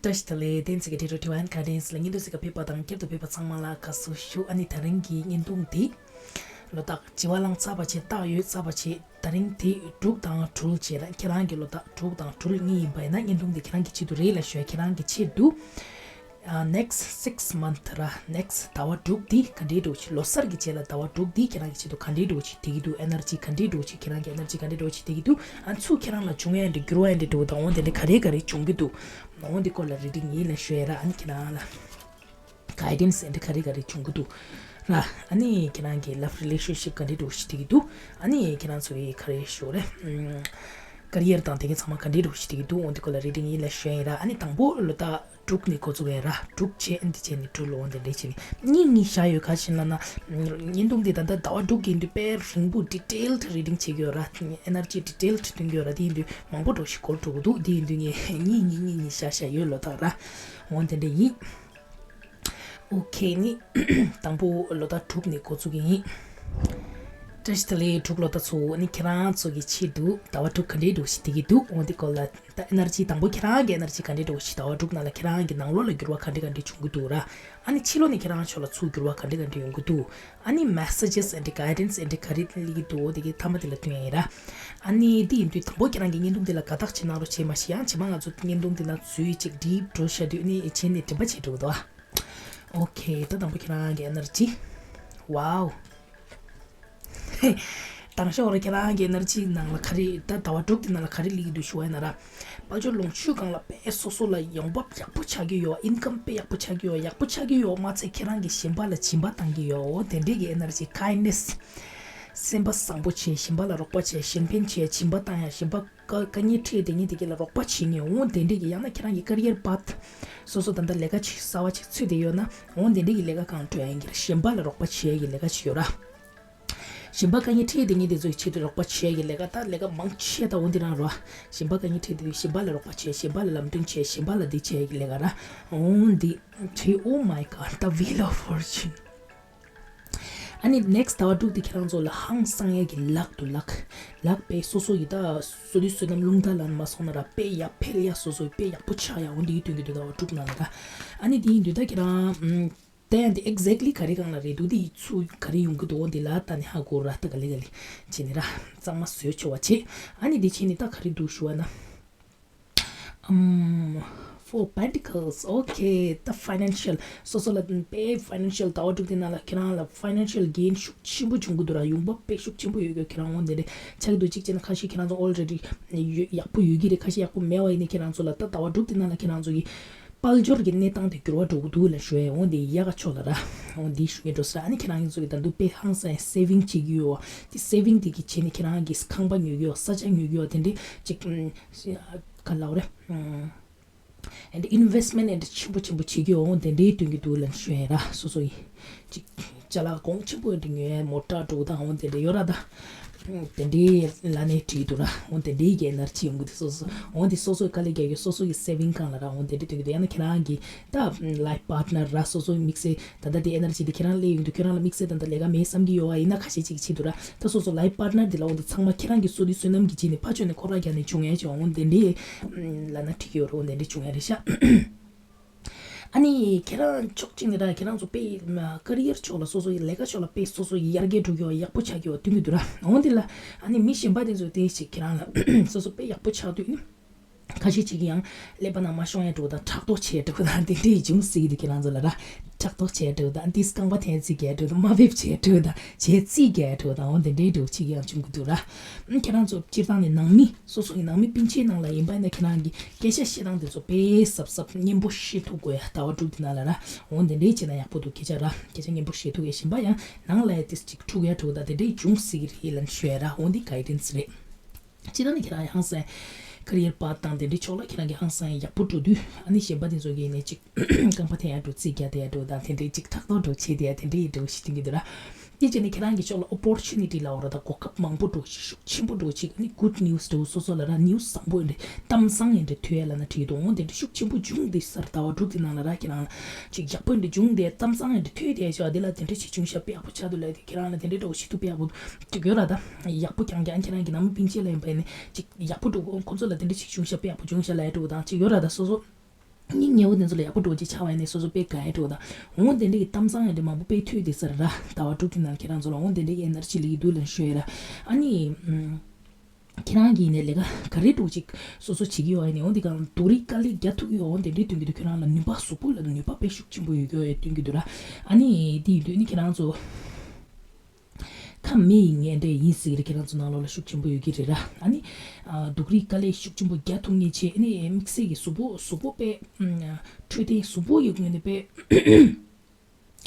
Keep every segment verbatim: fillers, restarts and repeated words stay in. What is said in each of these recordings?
བཀྲ་ཤིས་བདེ་ལེགས། བསྟན་འཛིན་གྱི་ཊི་ཊོ་ཌི་ཝའིན་གྷའི་ཌེན་སི་ལ་བརྙན་ཐུང་གཟིགས་ག་ཕེབས་པ་དང་བསྐྱར་དུ་ཕེབས་པ་ཚང་མ་ལ་དགའ་བསུ་ཞུ། ཨ་ནི་དེ་རིང་གི་བརྙན་ཐུང་འདི་ལོ་རྟགས་བྱི་བ་གླང་ཚ་བ་ཆེ་སྟག་ཡོས་ཚ་བ་ཆེ། དེ་རིང་འདི་དྲུག་དང་དྲུག་བྱས་ལ་ཁྱེད་རང་གི་ལོ་རྟགས་དྲུག་དང་དྲུག་གཉིས་ཡིན་པ་ཡིན་ན་བརྙན་ཐུང་འདི་ཁྱེད་རང་གི་ཆེད་དུ་རེད་ལ་ཞུ། ཁྱེད་རང་གི་ཆེད་དུ་ཨ་next six month ར་next ཟླ་བ་དྲུག་འདི་ག་འདྲའི་འགྲོ་ཆེ། ལོ་གསར་གྱི་རྗེས་ལ་ཟླ་བ་དྲུག་འདི་ཁྱེད་རང་གི་ཆེད་དུ་ག་འདྲའི་འགྲོ་ཆེ་དེ་གི་འདུག་ཨེ་ནར་ཇི་ག་འདྲའི་འགྲོ་ཆེ། ཁྱེད་རང་གི་ཨེ་ནར་ཇི་ག་འདྲའི་འགྲོ་ཆེ་དེ་གི་འདུག་ཨ་ཚུ་ཁྱེད་རང་ལ་བྱུང་ཡ་འདྲ་འགྱུར་བ་ཡ་འདྲ་འགྲོ་དང་འོ་དེ་འདྲ་ག་རེ་ག་རེ་བྱུང་གི་འདུག་འོ་འདི་སྐོར་ལ་རེ་ཌིང་ཡིན་ལ་ཞུ་ཡ་ར། ཨ་ནི་ཁྱེད་རང་ལ་གྷའི་ཌེན་སི་ཨེ་འདྲ་ག་རེ་ག་རེ་བྱུང་གི་འདུག་ར། ཨ་ནི་ཁྱེད་རང་གི་ལབ་རི་ལེ་ཤན་ཤིབ་ག་འདྲའི་འགྲོ་ཆེ་དེ་གི་འདུག་ཨ་ནི་ཁྱེད་རང་ཚོ་ཡི་ག་རེ་ཞུ་རེད། ཀ་རི་ཡར་དང་དེ་གི་ཚང་མ་ག་འདྲའི་འགྲོ་ཆེ་དེ་གི་འདུག་འོ་འདི་སྐོར་ལ་རེ་ཌིང་ཡིན་ལ་ཞུ་ཡ་ར། ཨ་ནི་དང་པོ་ལོ་རྟགས་དྲུག་ནས་འགོ་བཙུགས་ཡ་ར། དྲུག་བྱས་ཨ་ནི་འདི་བྱས་ནས་དྲུག་ལོ་འོ་འདི་འདྲ་བྱས་ནས་གཉིས་གཉིས་བཞག་ཡོད། ག་ཞིག་ལབ་ན་བརྙན་ཐུང་འདི་ད་ལྟ་ཟླ་བ་དྲུག་གི་ཡིན་དུས་དཔེ་རིང་པོ་ཌི་ཊེལ་ཌི་རི་ཌིང་བྱེད་ཀྱི་ཡོད་ར། ཨེ་ནར་ཇི་ཌི་ཊེལ་ཌི་སྟོན་གྱི་ཡོད་ར། དེ་ཡིན་དུས་མང་པོ་འགྲོ་ཞིག་འགོར་འགྲོ་གི་འདུག་དེ་ཡིན་དུས་ངས་གཉིས་གཉིས་གཉིས་གཉིས་བཞག་བཞག་ཡོད་ལོ་རྟགས་ར། འོ་དེ་འདྲ་ཡིན། ཨོ་ཁེ། ནི་དང་པོ་ལོ་རྟགས་དྲུག་ནས་འགོ་བཙུགས་ཀྱི་ཡིན། བཀྲ་ཤིས་བདེ་ལེགས་དྲུག་ལོ་རྟགས་ཚོ། ནི་ཁྱེད་རང་ཚོ་གི་ཆེད་དུ་ཟླ་བ་དྲུག་ག་འདྲའི་འགྲོ་ཞིག་བསྡད་ཀྱི་འདུག་འོ་འདི་སྐོར་ལ། ད་ཨེ་ནར་ཇི་དང་པོ་ཁྱེད་རང་གི་ཨེ་ནར་ཇི་ག་འདྲའི་འགྲོ་ཞིག་ཟླ་བ་དྲུག་ནང་ལ་ཁྱེད་རང་གི་ནང་ལོགས་ལ་འགྱུར་བ་ག་འདྲ་ག་འདྲ་བྱུང་གི་འདུག་ར། ཨ་ནི་ཕྱི་ལོགས་ནས་ཁྱེད་རང་ཕྱོགས་ལ་ཚུར་འགྱུར་བ་ག་འདྲ་ག་འདྲ་ཡོང་གི་འདུག་ཨ་ནི་མེ་སེ་ཇེས་ཨེ་འདྲ་གྷའི་ཌེན་སི་ཨེ་འདྲ་ག་རེ་སླེབས་ཀྱི་འདུག་འོ་དེ་གི་མཐའ་མ་དེ་ལ་སྟོན་ཡ་ཡིན་ར། ཨ་ནི་དེ་ཡིན་དུས་དང་པོ་ཁྱེད་རང་གི་བརྙན་ཐུང་དེ་ལ་དགའ་རྟགས་བྱེད་གནང་རོགས་བྱེད་མ་ཤེས་ཡང་རྗེས་མ་ང་ཚོ་བརྙན་ཐུང་དེ་ནང་འཛུལ་ཅིག་ཌིབ་འགྲོ་བྱ་དུས་ནི་བྱས་ནས་དྲན་པ་བྱེད་འགྲོ་གི་འདུག་ཨོ་ཁེ། ད་དང་པོ་ཁྱེད་རང་གི་ཨེ་ནར་ཇི། ཝའོ། དང་ཤོག་རེ་ཁྱེད་རང་གི་ཨེ་ནར་ཇི་ནང་ལ་ག་རེ། ད་ཟླ་བ་དྲུག་དེ་ནང་ལ་ག་རེ་སླེབས་ཀྱི་འདུག་ཞུ་བ་ཡིན་ན་ར། དཔལ་འབྱོར་ལོངས་སྤྱོད་སྒང་ལ་དཔེ་སོ་སོ་ལ་ཡོང་འབབ་ཡག་པོ་ཆགས་ཀྱི་ཡོད། ཨིན་ཀམ་དཔེ་ཡག་པོ་ཆགས་ཀྱི་ཡོད། ཡག་པོ་ཆགས་ཀྱི་ཡོད་མ་ཚད་ཁྱེད་རང་གི་གཞན་པ་ལ་སྦྱིན་པ་བཏང་གི་ཡོད། འོ་དེ་འདྲས་ཀྱི་ཨེ་ནར་ཇི། ཀའིན་ཌི་ནེ་སི། སེམས་པ་བཟང་པོ་བྱས། གཞན་པ་ལ་རོགས་པ་བྱས། གཞན་ཕན་བྱས། སྦྱིན་པ་བཏང་ཡ། གཞན་པ་དཀའ་དཀའ་ངལ་འཕྲད་དེ་ངས་དེ་ག་ལ་རོགས་པ་བྱེད་མཁན། འོ་དེ་འདྲས་ཀྱི། ཡང་ན་ཁྱེད་རང་གི་ཀ་རི་ཡར་པཱཐ་སོ་སོ་ད་ལྟ་ལས་ཀ་ཅིག་གསར་པ་ཅིག་འཚོལ་བསྡད་ཡོད་ན། འོ་དེ་འདྲས་ཀྱི་ལས་ཀ་གང་འགྲོ་ཡ་ཡིན་གྱི་རེད། གཞན་པ་ལ་རོགས་པ་བྱེད་ཡ་གི་ལས་ཀ་ཅིག་ཡོད་ར། གཞན་པ་དཀའ་ངལ་འཕྲད་དེ་ངས་དེ་ཚོའི་ཆེད་དུ་རོགས་པ་བྱེད་ཡ་གི་ལས་ཀ། ད་ལས་ཀ་མང་ཆེ་ད་འོ་འདི་རང་རོ། གཞན་པ་དཀའ་ངལ་འཕྲད་དེ་གཞན་པ་ལ་རོགས་པ་བྱེད། གཞན་པ་ལ་ལམ་སྟོན་བྱེད། གཞན་པ་ལ་འདི་བྱེད་ཡ་གི་ལས་ཀ་ར། འོ་འདི་བྱེད། Oh my God, the Wheel of Fortune. ཨ་ནི་ནེག་སི་ཊི་ཟླ་བ་དྲུག་དེ་ཁྱེད་རང་ཚོ་ལ་ཧང་སང་ཡ་གི་ལག་ཏུ་ལག་ལག་དཔེ་སོ་སོ་ཡི་ད་བསོད་བདེ་བསོད་ནམས་རླུང་རྟ་ལ་མ་སོང་ན་ར། དཔེ་ཡར་འཕེལ་ཡ། སོ་སོ་ཡི་དཔེ་ཡག་པོ་ཆགས་ཡ། འོ་འདི་ཡི་དོན་གྱི་འདུག་ཟླ་བ་དྲུག་ནང་ལ་ར། ཨ་ནི་དེ་ཡིན་དུས་ད་ཁྱེད་རང་ཨམ། ད་ཡང་དེ་ཨེག་ཟེག་ལི་ག་རེ་སྒང་ལ་རེད་འདུག་དེ་ཡི་ཚུལ་ག་རེ་ཡོང་གི་འདུག་འོ་འདི་ལ་ད་ནི་ཧ་གོ་ར། ད་ག་ལེ་ག་ལེ་བྱས་ནི་ར་གཙང་མ་བཟོས་ཆོག་པ་བྱེད། ཨ་ནི་འདི་བྱས་ནི་ད་ག་རེ་འདུག་ཞུ་བ་ན། ཨམ། Four Pentacles. Okay, the financial. སོ་སོ་ལ་དཔེ་ཕའི་ནན་ཤལ་ཟླ་བ་དྲུག་དེ་ནང་ལ་ཁྱེད་རང་ལ་ཕའི་ནན་ཤལ་གེན་ཤུགས་ཆེན་པོ་བྱུང་གི་འདུག་ར། ཡོང་འབབ་དཔེ་ཤུགས་ཆེན་པོ་ཡོད་གི། ཁྱེད་རང་འོ་དེ་འདྲ་ཆགས་ཀྱི་འདུག་གཅིག་བྱས་ན་ཁ་ཤས་ཁྱེད་རང་ཚོ་ཨོལ་རེ་ཌི་ཡག་པོ་ཡོད་ཀྱི་རེད། ཁ་ཤས་ཡག་པོ་མེད་པ་ཡིན་ནའི་ཁྱེད་རང་ཚོ་ལ་ད་ཟླ་བ་དྲུག་དེ་ནང་ལ་ཁྱེད་རང་ཚོ་གི་དཔལ་འབྱོར་གྱི་གནས་སྟངས་དེ་འགྱུར་བ་འགྲོ་གི་འདུག་ལ་ཞུ་ཡ། འོ་དེ་ཡག་ག་ཆོག་ལ་ར། འོ་དེ་ཞུ་ཡ་འགྲོ་ས་ར། ཨ་ནི་ཁྱེད་རང་ཚོ་གི་ད་དུང་དཔེ་ཧང་སང་ཡ་སེ་ཝིང་བྱེད་ཀྱི་ཡོད་བ། དེ་སེ་ཝིང་དེ་གི་བྱས་ནས་ཁྱེད་རང་གི་ཁང་པ་ཉོ་གི་ཡོད་བ། ས་ཆ་ཉོ་གི་ཡོད་བ། དེ་འདྲའི་གཅིག་ག་ལབ་རེད། ཨེན་ཌི་ཨིན་ཝེ་སི་མེན་ཊི་ཨེན་ཌི་ཆེན་པོ་ཆེན་པོ་བྱེད་ཀྱི་ཡོད། འོ་དེ་འདྲའི་སྟོན་གྱི་འདུག་ལབ་ཞུ་ཡ་ར། སོ་སོ་ཡི་ཅིག་ཅ་ལག་གོང་ཆེན་པོ་ཨེན་ཌི་ཉོ་ཡ། མོ་ཊ་འགྲོ་དང་འོ་དེ་འདྲ་ཡོད་ར། ད་དེ་འདྲའི་ལ་ནས་བྲིས་འདུག་ར། འོ་དེ་འདྲའི་གི་ཨེ་ནར་ཇི་ཡོང་གི་འདུག་སོ་སོ་འོ་དེ་སོ་སོའི་དཀའ་ལས་རྒྱག་གི། སོ་སོ་ཡི་སེ་ཝིང་སྒང་ལ་ར། འོ་དེ་འདྲ་སྟོན་གྱི་འདུག་ཡང་ན་ཁྱེད་རང་གི་ད་ལའིཕ་པཱར་ཊི་ནར་ར། སོ་སོའི་དམིགས་བསལ་ད་ལྟ་དེ་ཨེ་ནར་ཇི་དེ་ཁྱེད་རང་སླེབས་ཡོང་དུས་ཁྱེད་རང་ལ་དམིགས་བསལ་ད་ལྟ་ལས་ཀ་མེད་བསམ་གྱི་ཡོད་བ་ཡིན་ན། ཁ་ཤས་ཅིག་བྱེད་འདུག་ར། ད་སོ་སོ་ལའིཕ་པཱར་ཊི་ནར་དེ་ལ་འོ་དེ་ཚང་མ་ཁྱེད་རང་གི་བསོད་བདེ་བསོད་ནམས་ཀྱི་བྱས་ནས་ཕར་ཕྱོགས་ནས་ཁོ་རང་རྒྱག་ནས་བྱུང་ཡ་ཅིག་འོ་དེ་འདྲའི་ལབ་ན་འགྲིག་གི་ཡོད་རེད། འོ་དེ་འདྲའི་བྱུང་ཡ་རེད་ཤག་ཨ་ནི་ཁྱེད་རང་ཕྱོགས་གཅིག་ནས་ར་ཁྱེད་རང་ཚོ་དཔེ་ཀ་རི་ཡར་ཕྱོགས་ལ་སོ་སོ་ཡི་ལས་ཀ་ཕྱོགས་ལ་དཔེ་སོ་སོ་ཡི་ཡར་རྒྱས་འགྲོ་གི་ཡོད། ཡག་པོ་ཆགས་ཀྱི་ཡོད་སྟོན་གྱི་འདུག་ར། འོ་དེ་ལ་ཨ་ནི་མི་གཞན་པ་དེ་ཚོ་དེ་ཞིག་ཁྱེད་རང་ལ་སོ་སོ་དཔེ་ཡག་པོ་ཆགས་དུས་ནི། ཁ་ཤས་ཅིག་གིས་ཡང་ཀླད་པ་ནང་མ་ཤོང་ཡ་འགྲོ་དང་། ཕྲག་དོག་བྱས་འགྲོ་དང་དེ་འདྲའི་འབྱུང་སྲིད་ཀྱི་འདུག་ཁྱེད་རང་ཚོ་ལ་ར། ཕྲག་དོག་བྱས་འགྲོ་དང་། ཏིས་རྐང་པ་འཐེན་རྩིས་རྒྱག་འགྲོ་དང་། དམའ་འབེབས་བྱས་འགྲོ་དང་། བྱས་རྩིས་རྒྱག་འགྲོ་དང་། འོ་དེ་འདྲའི་འགྲོ་ཅིག་ཡང་བྱུང་གི་འདུག་ར། ཁྱེད་རང་ཚོ་སྤྱིར་བཏང་ནས་ནང་མི་སོ་སོ་ཡི་ནང་མི་སྤུན་མཆེད་ནང་ལ་ཡིན་པ་ཡིན་ན་ཁྱེད་རང་གི་སྐད་ཆ་བཤད་སྟངས་དེ་ཚོ་དཔེ་གཟབ་གཟབ་སྙན་པོ་བཤད་ཐུབ་དགོས་ཡ། ཟླ་བ་དྲུག་དེ་ནང་ལ་ར། འོ་དེ་འདྲའི་བྱས་ན་ཡག་པོ་འདུག་སྐད་ཆ་ར། སྐད་ཆ་སྙན་པོ་བཤད་ཐུབ་ཡ། གཞན་པ་ཡང་ནང་ལ་ཡ་ཏིས་ཅིག་འཁྲུག་ཡ་འགྲོ་དང་དེ་འདྲའི་འབྱུང་སྲིད་ཀྱི་རེད་ལབ་ཞུ་ཡ་ར། འོ་འདི་གའི་ཌེན་སི་རེད། སྤྱིར་བཏང་ནས་ཁྱེད་རང་ཧང་སང་ཀ་རི་ཡར་པཱཐ་དང་དེ་འདྲའི་ཕྱོགས་ལ་ཁྱེད་རང་གི་ཧང་སང་ཡག་པོ་འགྲོ་དུས། ཨ་ནི་གཞན་པ་དེ་ཚོ་གིས་ནི་ཅིག་རྐང་པ་འཐེན་ཡ་འགྲོ། རྩིས་རྒྱག་བསྡད་ཡ་འགྲོ་དང་། དེ་འདྲའི་ཅིག་ཕྲག་དོག་འགྲོ་བྱེད་བསྡད་ཡ་དེ་འདྲའི་འགྲོ་ཞིག་སྟོན་གྱི་འདུག་ར། དེ་བྱས་ནས་ཁྱེད་རང་གི་ཕྱོགས་ལ་ཨོ་པོར་ཅུ་ནི་ཊི་ལབ་པ་ར། ད་གོ་སྐབས་མང་པོ་འགྲོ་ཞིག་ཤུགས་ཆེན་པོ་འགྲོ་ཅིག་ཨ་ནི་གུཌ་ནིའུ་སི་འགྲོ། སོ་སོ་ལ་ར་ནིའུ་སི་བཟང་པོ་འདྲ་གཏམ་བཟང་འདྲ་ཐོས་ཡ་ལབ་ན་འགྲིག་འདུག་འོ་དེ་འདྲ་ཤུགས་ཆེན་པོ་འབྱུང་བསྡད་ས་ར། ཟླ་བ་དྲུག་དེ་ནང་ལ་ར་ཁྱེད་རང་ཅིག་ཡག་པོ་འདྲ་བྱུང་བསྡད། གཏམ་བཟང་འདྲ་ཐོས་བསྡད་ཤག་དེ་ལ་དེ་འདྲ་ཞིག་བྱུང་ཤག་དཔེ་ཡག་པོ་ཆགས་འདུག་ལབ་དེ་ཁྱེད་རང་ལ་དེ་འདྲ་འདྲ་བོ་ཞིག་ཐུབ། དཔེ་ཡག་པོ་འགྲིག་ཡོད་ར། ད་ཡག་པོ་རྐྱང་རྐྱང་ཁྱེད་རང་གི་ནང་མི་སྤུན་མཆེད་ལ་ཡིན་པ་ཡིན་ན་ཅིག་ཡག་པོ་འགྲོ་གོ། ཁོ་ཚོ་ལ་དེ་འདྲ་ཞིག་བྱུང་ཤག་དཔེ་ཡག་པོ་བྱུང་ཤག་ལབ་ཡ་འདྲ་བོ་དང་ཅིག་ཡོད་ར། ད་སོ་སོ། སྙིང་ཉེ་བོ་དེ་ཚོ་ལ་ཡག་པོ་འགྲོ་ཅིག་ཆགས་པ་ཡིན་ནས་སོ་སོ་དཔེ་དགའ་ཡ་འགྲོ་དང་། འོང་དེ་འདྲ་གི་གཏམ་བཟང་ཡང་དེ་མང་པོ་དཔེ་ཐོས་དེ་ཟེར་ར། ཟླ་བ་དྲུག་དེ་ནང་ཁྱེད་རང་ཚོ་ལ་འོང་དེ་འདྲ་གི་ཨེ་ནར་ཇི་ལེགས་འདུག་ལ་ཤོད་ཡ་ར། ཨ་ནི་ཁྱེད་རང་གིས་ནས་ལས་ཀ་ག་རེ་འགྲོ་ཅིག་སོ་སོ་བྱེད་ཀྱི་ཡོད་ཡ་ནས་འོང་དེ་གང་སྡུག་རུས་དཀའ་ལས་རྒྱག་ཐུབ་ཀྱི་ཡོད། འོང་དེ་འདྲའི་སྟོན་གྱི་འདུག་ཁྱེད་རང་ལ་ནུས་པ་གཟུགས་པོ་ལ་ནུས་པ་དཔེ་ཤུགས་ཆེན་པོ་ཡོད་ཀྱི་ཡོད་སྟོན་གྱི་འདུག་ར། ཨ་ནི་དེ་ཡིན་དུས་ནི་ཁྱེད་རང་ཚོ། ཁམས་མི་ཡི་ངན་འབྲས་ཡིན་ཟེར་གྱི་རེད། ཁྱེད་རང་ཚོ་ནང་ལོགས་ལ་ཤུགས་ཆེན་པོ་ཡོད་ཀྱི་རེད་ར། ཨ་ནི། ཨ། སྡུག་རུས་དཀའ་ལས་ཤུགས་ཆེན་པོ་རྒྱག་ཐུབ་མཁན་བྱས་ཨ་ནི་དམིགས་བསལ་གྱི་གཟུགས་པོ་གཟུགས་པོ་དཔེ། ཨ། འཕྲོད་བསྟེན་གཟུགས་པོ་ཡི་ངོས་ནས་དཔེ།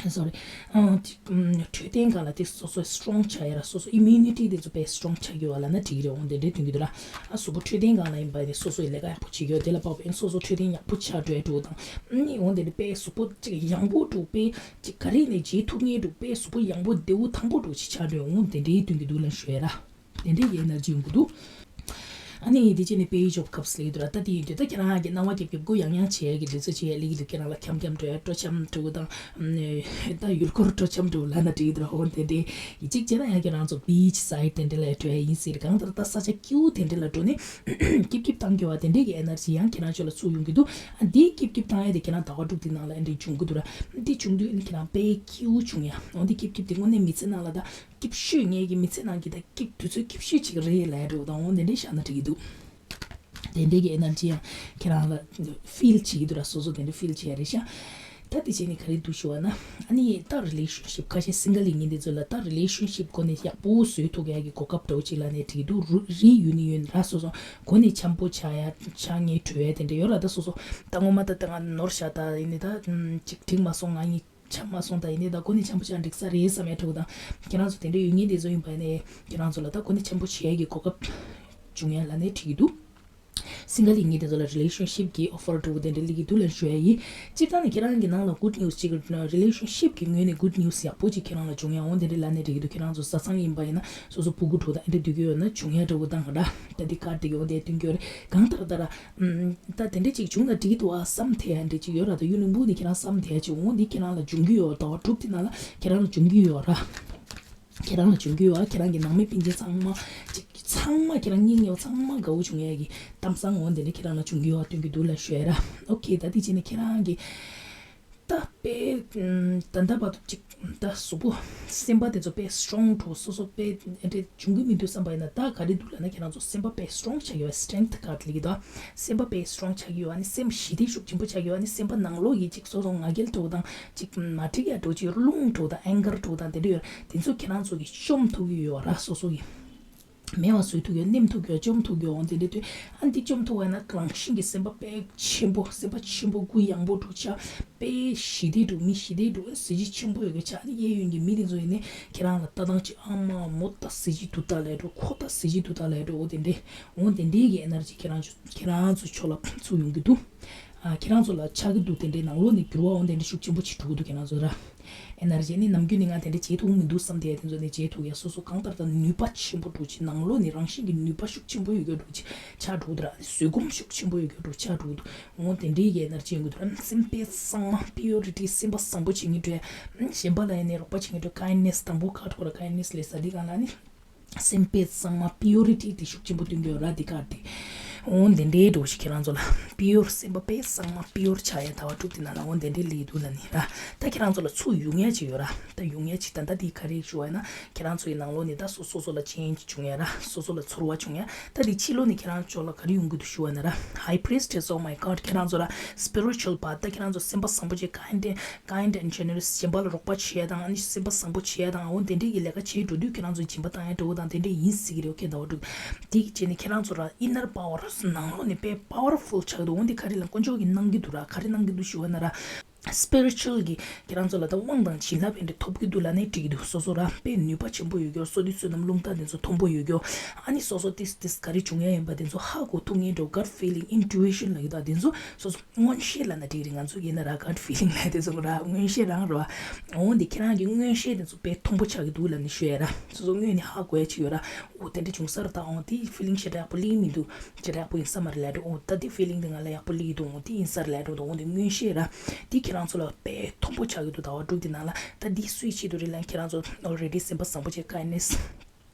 སོ་རི། ཨ། འཕྲོད་བསྟེན་སྒང་ལ་དེ་སོ་སོ་སི་ཊོང་ཆགས་ཡ་ར། སོ་སོ་ཨི་མིའུ་ནི་ཊི་དེ་ཚོ་དཔེ་སི་ཊོང་ཆགས་ཀྱི་ཡོད་ལབ་ན་འགྲིག་གི་རེད། འོང་དེ་འདྲའི་སྟོན་གྱི་འདུག་ར། ཨ། གཟུགས་པོ་འཕྲོད་བསྟེན་སྒང་ལ་ཡིན་པ་ནི་སོ་སོ་ཡི་ལས་ཀ་ཡག་པོ་བྱེད་ཀྱི་ཡོད། དེ་ལ་དཔག་པའི་སོ་སོ་འཕྲོད་བསྟེན་ཡག་པོ་ཆགས་འགྲོ་ཡ་འགྲོ་དང་། ཨ་ནི་འོང་དེ་འདྲ་དཔེ་གཟུགས་པོ་ཅིག་ཡང་པོ་འགྲོ་དཔེ། ཅིག་ག་རེ་ནས་བྱེད་ཐུབ་ངེས་འགྲོ་དཔེ་གཟུགས་པོ་ཡང་པོ་བདེ་བོ་ཐང་པོ་འགྲོ་ཅིག་ཆགས་འགྲོ་འོང་དེ་འདྲའི་སྟོན་གྱི་འདུག་ལབ་ཞུ་ཡ་ར། དེ་འདྲའི་ཡིན་ན་ཅི་ཡོང་གི་འདུག་ཨ་ནི་དེ་ཅི་ནས་པེ་ཇི་ཨོཕ་ཁབ་སི་ལེགས་འདུག་ར། ད་དེ་ཡིན་དུས་ད་ཁྱེད་རང་གི་སྣང་བ་རྒྱབ་རྒྱབ་སྒོ་ཡང་ཡང་བྱེད་ཡ་གི་དུས་ཚོད་བྱེད་ཡ་ལེགས་འདུག་ཁྱེད་རང་ལ་འཁྱམ་འཁྱམ་འགྲོ་ཡ་སྤྲོ་འཆམ་འགྲོ་དང་། ད་ཡུལ་སྐོར་སྤྲོ་འཆམ་འགྲོ་ལབ་ན་འགྲིག་འདུག་འོ་དེ་འདྲའི་ཡིན་གཅིག་བྱས་ན་ཡང་ཁྱེད་རང་ཚོ་བི་ཆི་སའིཌ་དེ་འདྲ་ལ་འགྲོ་ཡ་ཡིན་ཟེར། གང་ལྟར་ད་ས་ཆ་སྐྱིད་པོ་དེ་འདྲ་ལ་འགྲོ་ནས་སྐྱིབ་སྐྱིབ་བཏང་རྒྱུ་བ་དེ་འདྲའི་གི་ཨེ་ནར་ཇི་ཡང་ཁྱེད་རང་ཚོ་ལ་ཚུར་ཡོང་གི་འདུག་ཨ་འདི་སྐྱིབ་སྐྱིབ་བཏང་ཡ་དེ་ཁྱེད་རང་ཟླ་བ་དྲུག་དེ་ནང་ལ་ཨེ་འདྲའི་འབྱུང་གི་འདུག་ར། འདི་བྱུང་དུས་ཨ་ནི་ཁྱེད་རང་དཔེ་སྐྱིད་པོ་བྱུང་ཡ། འོ་འདི་སྐྱིབ་སྐྱིབ་དེ་དངོས་གནས་མི་ཚེ་ནང་ལ་ད་སྐྱིད་ཤོས། ངེད་ཀྱི་མི་ཚེ་ནང་གི་ད་སྐྱིད་དུས་ཚོད་སྐྱིད་ཤོས་ཅིག་རེད་ལབ་ཡ་འདྲ་བོ་དང་འོ་དེ་འདྲའི་བཞག་ན་འགྲིག་གི་འདུག་དེ་འདྲའི་གི་ཨེ་ནར་ཇི་ཡང་ཁྱེད་རང་ལ་ཕིལ་བྱེད་ཀྱི་འདུག་ར། སོ་སོ་དེ་འདྲ་ཕིལ་བྱེད་ཡ་རེད་ཤག་ད་དེ་བྱས་ནས་ག་རེ་འདུག་ཞུ་བ་ན། ཨ་ནི་ད་རི་ལེ་ཤན་ཤིབ་ཁ་ཤས་སིང་གལ་ཡིན་མཁན་དེ་ཚོ་ལ་ད་རི་ལེ་ཤན་ཤིབ་སྒོ་ནས་ཡག་པོ་བཟོས་ཐུབ་ཡ་གི་གོ་སྐབས་འདྲ་བོ་ཅིག་ལབ་ནས་འགྲིག་གི་འདུག་རི་ཡུ་ནི་ཡོན་ར། སོ་སོ་སྒོ་ནས་འཆམ་པོ་ཆགས་ཡ་ཆགས་ངེས་འགྲོ་ཡ་དེ་འདྲ་ཡོད་ར། ད་སོ་སོ་ད་ངོ་མ་ད་ད་ང་ནོར་ཤག་ད་ཡིན་ནི་ད་ཅིག་འགྲིག་མ་སོང་། ང་གཉིས་འཆམ་མ་སོང་། ད་ཡིན་ནི་ད་སྒོ་ནས་འཆམ་པོ་ཆགས་འགྲིག་ས་རེད་བསམ་ཡ་འདྲ་བོ་དང་། ཁྱེད་རང་ཚོ་དེ་འདྲ་ཡོད་མཁན་དེ་ཚོ་ཡིན་པ་ནས་ཁྱེད་རང་ཚོ་ལ་ད་སྒོ་ནས་འཆམ་པོ་བྱེད་ཡ་གི་གོ་སྐབས་བྱུང་ཡ་ལབ་ནས་འགྲིག་གི་འདུག་སིང་གལ་ཡིན་མཁན་དེ་ཚོ་ལ་རི་ལེ་ཤན་ཤིབ་ཀྱི་ཨོ་ཕར་འདྲ་བོ་དེ་འདྲ་སླེབས་ཀྱི་འདུག་ལབ་ཞུ་ཡ་ཡིན། སྤྱིར་བཏང་ནས་ཁྱེད་རང་གི་ནང་ལ་གུཌ་ནིའུ་སི་ཅིག་རི་ལེ་ཤན་ཤིབ་ཀྱི་ངོས་ནས་གུཌ་ནིའུ་སི་ཡག་པོ་ཅིག་ཁྱེད་རང་ལ་བྱུང་ཡ་འོང་དེ་འདྲ་ལབ་ནས་འགྲིག་གི་འདུག་ཁྱེད་རང་ཚོ་བཟའ་ཚང་ཡིན་པ་ཡིན་ན་སོ་སོ་ཕྲུ་གུ་འདྲ་བོ་དང་ཨེ་འདྲ་སྡོད་ཀྱི་ཡོད་ན་བྱུང་ཡ་འདྲ་བོ་དང་ར། ད་འདི་ཀར་དེ་གི་འོ་དེ་སྟོན་གྱི་ཡོད་རེད། གང་ལྟར་ད་ར། ཨམ། ད་དེ་འདྲ་ཅིག་བྱུང་ན་འགྲིག་འདུག་ཨ་བསམ་ཐེ་ཡ་འདྲ་ཅིག་ཡོད་ར། ད་གཡུ་ལུང་བུ་ནི་ཁྱེད་རང་བསམ་ཐེ་ཡ་ཅིག་འོང་འདི་ཁྱེད་རང་ལ་འབྱུང་གི་ཡོད། ཟླ་བ་དྲུག་དེ་ནང་ལ་ཁྱེད་རང་ལ་འབྱུང་གི་ཡོད་ར། ཁྱེད་རང་ལ་འབྱུང་གི་ཡོད་ཨ། ཁྱེད་རང་གི་ནང་མི་སྤུན་མཆེད་ཚང་མ་ཅིག་ཚང་མ་ཁྱེད་རང་སྙིང་ཉེ་བ་ཚང་མ་དགའ་བོ་བྱུང་ཡ་གི་གཏམ་བཟང་འོ་འདི་འདྲ་ཁྱེད་རང་ལ་འབྱུང་གི་ཡོད་ཨ་སྟོན་གྱི་འདུག་ལབ་ཞུ་ཡ་ར། ཨོ་ཁེ། ད་དེ་བྱས་ནས་ཁྱེད་རང་གི་ད་དཔེ་ད་ལྟ་བར་དུ་ཅིག་ད་གཟུགས་པོ་སེམས་པ་དེ་ཚོ་དཔེ་སི་ཊོང་འགྲོ་སོ་སོ་དཔེ་ཨེ་འདྲ་བྱུང་གི་མི་འདུག་བསམ་པ་ཡིན་ན་ད་ག་རེ་འདུག་ལབ་ན་ཁྱེད་རང་ཚོ་སེམས་པ་དཔེ་སི་ཊོང་ཆགས་ཡོད། སི་ཊེང་ཐི་ཀ་ཌི་ལབ་ཀྱི་འདུག་སེམས་པ་དཔེ་སི་ཊོང་ཆགས་ཀྱི་ཡོད། ཨ་ནི་སེམས་ཞི་བདེ་ཤུགས་ཆེན་པོ་ཆགས་ཀྱི་ཡོད། ཨ་ནི་སེམས་པ་ནང་ལོགས་ཀྱི་ཅིག་སོ་སོ་ང་རྒྱལ་འདྲ་བོ་དང་ཅིག་མ་འགྲིག་ཡ་འདྲ་བོ་ཅིག་རླུང་འདྲ་བོ་དང་ཨེང་གར་འདྲ་བོ་དང་དེ་འདྲ་ཡོད། དེ་ཚོ་ཁྱེད་རང་ཚོ་གིས་བཅོམ་ཐུབ་ཀྱི་ཡོད་ར། སོ་སོ་གིས་མེད་པ་བཟོ་ཐུབ་ཀྱི་ཡོད། ནེམ་ཐུབ་ཀྱི་ཡོད། བཅོམ་ཐུབ་ཀྱི་ཡོད། འོ་དེ་འདྲ་དུས་ཨ་ནི་འདི་བཅོམ་ཐུབ་པ་ཡིན་ན་རང་བཞིན་གྱི་སེམས་པ་དཔེ་ཆེན་པོ་སེམས་པ་ཆེན་པོ་གུ་ཡངས་པོ་འདྲ་བོ་ཆགས། དཔེ་ཞི་བདེ་འདྲ་བོ་མི་ཞི་བདེ་འདྲ་བོ་གཟི་བརྗིད་ཆེན་པོ་ཡོད་མཁན་ཆགས། ཨ་ནི་གཡས་གཡོན་གྱི་མི་དེ་ཚོ་ཡིན་ནའི་ཁྱེད་རང་ལ་ལྟ་སྟངས་ཅིག་ཨ་མ་མོ་ད་གཟི་བརྗིད་འདུག་ད་ལབ་འདྲ་བོ། ཁོ་ད་གཟི་བརྗིད་འདུག་ད་ལབ་འདྲ་བོ། འོ་དེ་འདྲའི་འོ་དེ་འདྲའི་གི་ཨེ་ནར་ཇི་ཁྱེད་རང་ཚོ་ཁྱེད་རང་ཚོ་ཕྱོགས་ལ་ཚུར་ཡོང་གི་འདུག་ཨ། ཁྱེད་རང་ཚོ་ལ་ཆགས་ཀྱི་འདུག་དེ་འདྲའི་ནང་ལོགས་ནས་འགྱུར་བ་འོ་དེ་འདྲ་ཤུགས་ཆེན་པོ་ཅིག་འགྲོ་གི་འདུག་ཁྱེད་རང་ཚོ་ར། ཨེ་ནར་ཇི་ནི་ནམ་རྒྱུན་ནས་ང་དེ་འདྲ་བྱེད་ཐུབ་མི་འདུག་བསམ་དེ་དེ་ཚོ་ནས་བྱེད་ཐུབ་ཡ། སོ་སོ་གང་ལྟར་དང་ནུས་པ་ཆེན་པོ་འདྲ་བོ་ཅིག་ནང་ལོགས་ནས་རང་བཞིན་གྱི་ནུས་པ་ཤུགས་ཆེན་པོ་ཡོད་རྒྱུ་འདྲ་བོ་ཅིག་ཆགས་འགྲོ་གི་འདུག་ར། ཨ་ནི་བཟོད་སྒོམ་ཤུགས་ཆེན་པོ་ཡོད་རྒྱུ་འདྲ་བོ་ཆགས་འགྲོ་གི་འདུག་འོ་དེ་འདྲའི་གི་ཨེ་ནར་ཇི་ཡོང་གི་འདུག་ར། སེམས་པ་གཙང་མ་པི་ཡོ་རི་ཊི། སེམས་པ་བཟང་པོ་བྱེད་མཁན་འདྲ་བོ། གཞན་པ་ལ་ཡང་ནས་རོགས་པ་བྱེད་མཁན་འདྲ་བོ། ཀའིན་ཌི་ནེ་སི། དང་པོ་ཁ་ཐོག་ལ་ཀའིན་ཌི་ནེ་སི་ལབ་ས་འདི་གང་ལ་ནི། སེམས་པ་གཙང་མ་པི་ཡོ་རི་ཊི་དེ་ཤུགས་ཆེན་པོ་སྟོན་གྱི་ཡོད་ར། འདི་ག་དེ། འོ་དེ་འདྲའི་འདྲ་བོ་ཞིག་ཁྱེད་རང་ཚོ་ལ་པི་ཡོར། སེམས་པ་དཔེ་གཙང་མ་པི་ཡོར་ཆགས་ཡ་ཟླ་བ་དྲུག་དེ་ནང་ལ་འོ་དེ་འདྲའི་སླེབས་འདུག་ལབ་ནི་ར། ད་ཁྱེད་རང་ཚོ་ལ་ཚུར་ཡོང་ཡ་ཅིག་ཡོད་ར། ད་ཡོང་ཡ་ཅིག་ད་ལྟ་འདི་ག་རེ་ཞུ་བ་ཡིན་ན་ཁྱེད་རང་ཚོ་ཡི་ནང་ལོགས་ནས་ད་སོ་སོ་སོ་ལ་ཅེན་ཇི་བྱུང་ཡ་ར། སོ་སོ་ལ་ཚོར་བ་བྱུང་ཡ། ད་འདི་ཕྱི་ལོགས་ནས་ཁྱེད་རང་ཚོ་ལ་ག་རེ་ཡོང་གི་འདུག་ཞུ་བ་ཡིན་ན་ར། High Priestess, oh my God, ཁྱེད་རང་ཚོ་ལ་སི་པི་རི་ཅུ་ཨལ་པཱཐ། ད་ཁྱེད་རང་ཚོ་སེམས་པ་བཟང་པོ་བྱས་ཀའིན་ཌི་ཀའིན་ཌི་ཨེན་ཌི་ཇེ་ནེ་རས། གཞན་པ་ལ་རོགས་པ་བྱེད་ཡ་དང་། ཨ་ནི་སེམས་པ་བཟང་པོ་བྱེད་ཡ་དང་། འོ་དེ་འདྲའི་གི་ལས་ཀ་བྱེད་འགྲོ་དུས་ཁྱེད་རང་ཚོ་སྦྱིན་པ་བཏང་ཡ་འདྲ་བོ་དང་དེ་འདྲ་ཡིན་སྲིད་ཀྱི་རེད། ཨོ་ཁེ། ཟླ་བ་དྲུག་དེ་གི་རྗེས་ནས་ཁྱེད་རང་ཚོ་ར་ཨི་ནར་པ་ཝར་ནང་ལོགས་ནས་དཔེ་པ་ཝར་ཕུལ་ཆགས་འདུག་འོ་འདི་ག་རེ་ལ་དཀོན་མཆོག་གིས་གནང་གི་འདུག་ར། ག་རེ་གནང་གི་འདུག་ཞུ་བ་ན་ར། སི་པི་རི་ཅུ་ཨལ་གི་ཁྱེད་རང་ཚོ་ལ་ད་དབང་དང་བྱིན་རླབས་དེ་འདྲ་ཐོབ་ཀྱི་འདུག་ལབ་ནས་འགྲིག་གི་འདུག་སོ་སོ་ར་དཔེ་ནུས་པ་ཆེན་པོ་ཡོད་རྒྱུ། བསོད་བདེ་བསོད་ནམས་རླུང་རྟ་དེ་ཚོ་མཐོན་པོ་ཡོད་རྒྱུ། ཨ་ནི་སོ་སོ་ཏིས་ཏིས་ག་རེ་བྱུང་ཡ་ཡིན་པ་དེ་ཚོ་ཧ་གོ་ཐུབ་མཁན་འདྲ་བོ། གཊ་ཕི་ལིང་ཨིན་ཊུ་ཨི་ཤན་ལབ་ཀྱི་འདུག་དེ་ཚོ་སོ་སོ། མངོན་ཤེས་ལབ་ན་འགྲིག་རེད། ང་ཚོ་ཡིན་ན་ར་གཊ་ཕི་ལིང་ལབ་དེ་ཚོ་ར་མངོན་ཤེས་རང་རེད་བ། འོ་འདི་ཁྱེད་རང་གི་མངོན་ཤེས་དེ་ཚོ་དཔེ་མཐོན་པོ་ཆགས་ཀྱི་འདུག་ལབ་ནས་ཞུ་ཡ་ར། སོ་སོ་སྔོན་ནས་ཧ་གོ་ཡ་ཅིག་ཡོད་ར། འོ་དེ་འདྲ་བྱུང་ས་རེད། ད་འོ་དེ་ཕི་ལིང་ཞེ་དྲག་ཡག་པོ་སླེབས་མི་འདུག་ཞེ་དྲག་ཡག་པོ་ཡིན་ས་མ་རེད་ལབ་འགྲོ། འོ་ད་དེ་ཕི་ལིང་དེ་ང་ལ་ཡག་པོ་སླེབས་འདུག་འོ་དེ་ཡིན་ས་རེད་ལབ་འགྲོ། འོ་དེ་མངོན་ཤེས་ར། དེ་ཁྱེད་རང་ཚོ་ལ་དཔེ་མཐོན་པོ་ཆགས་ཀྱི་འདུག་ཟླ་བ་དྲུག་དེ་ནང་ལ། ད་དེ་སུའི་ཆེད་དུ་རེད་ལབ་ན་ཁྱེད་རང་ཚོ་ཨོ་རེ་ཌི་སེམས་པ་བཟང་པོ་བྱས་ཀའིན་ཌི་ནེ་སི།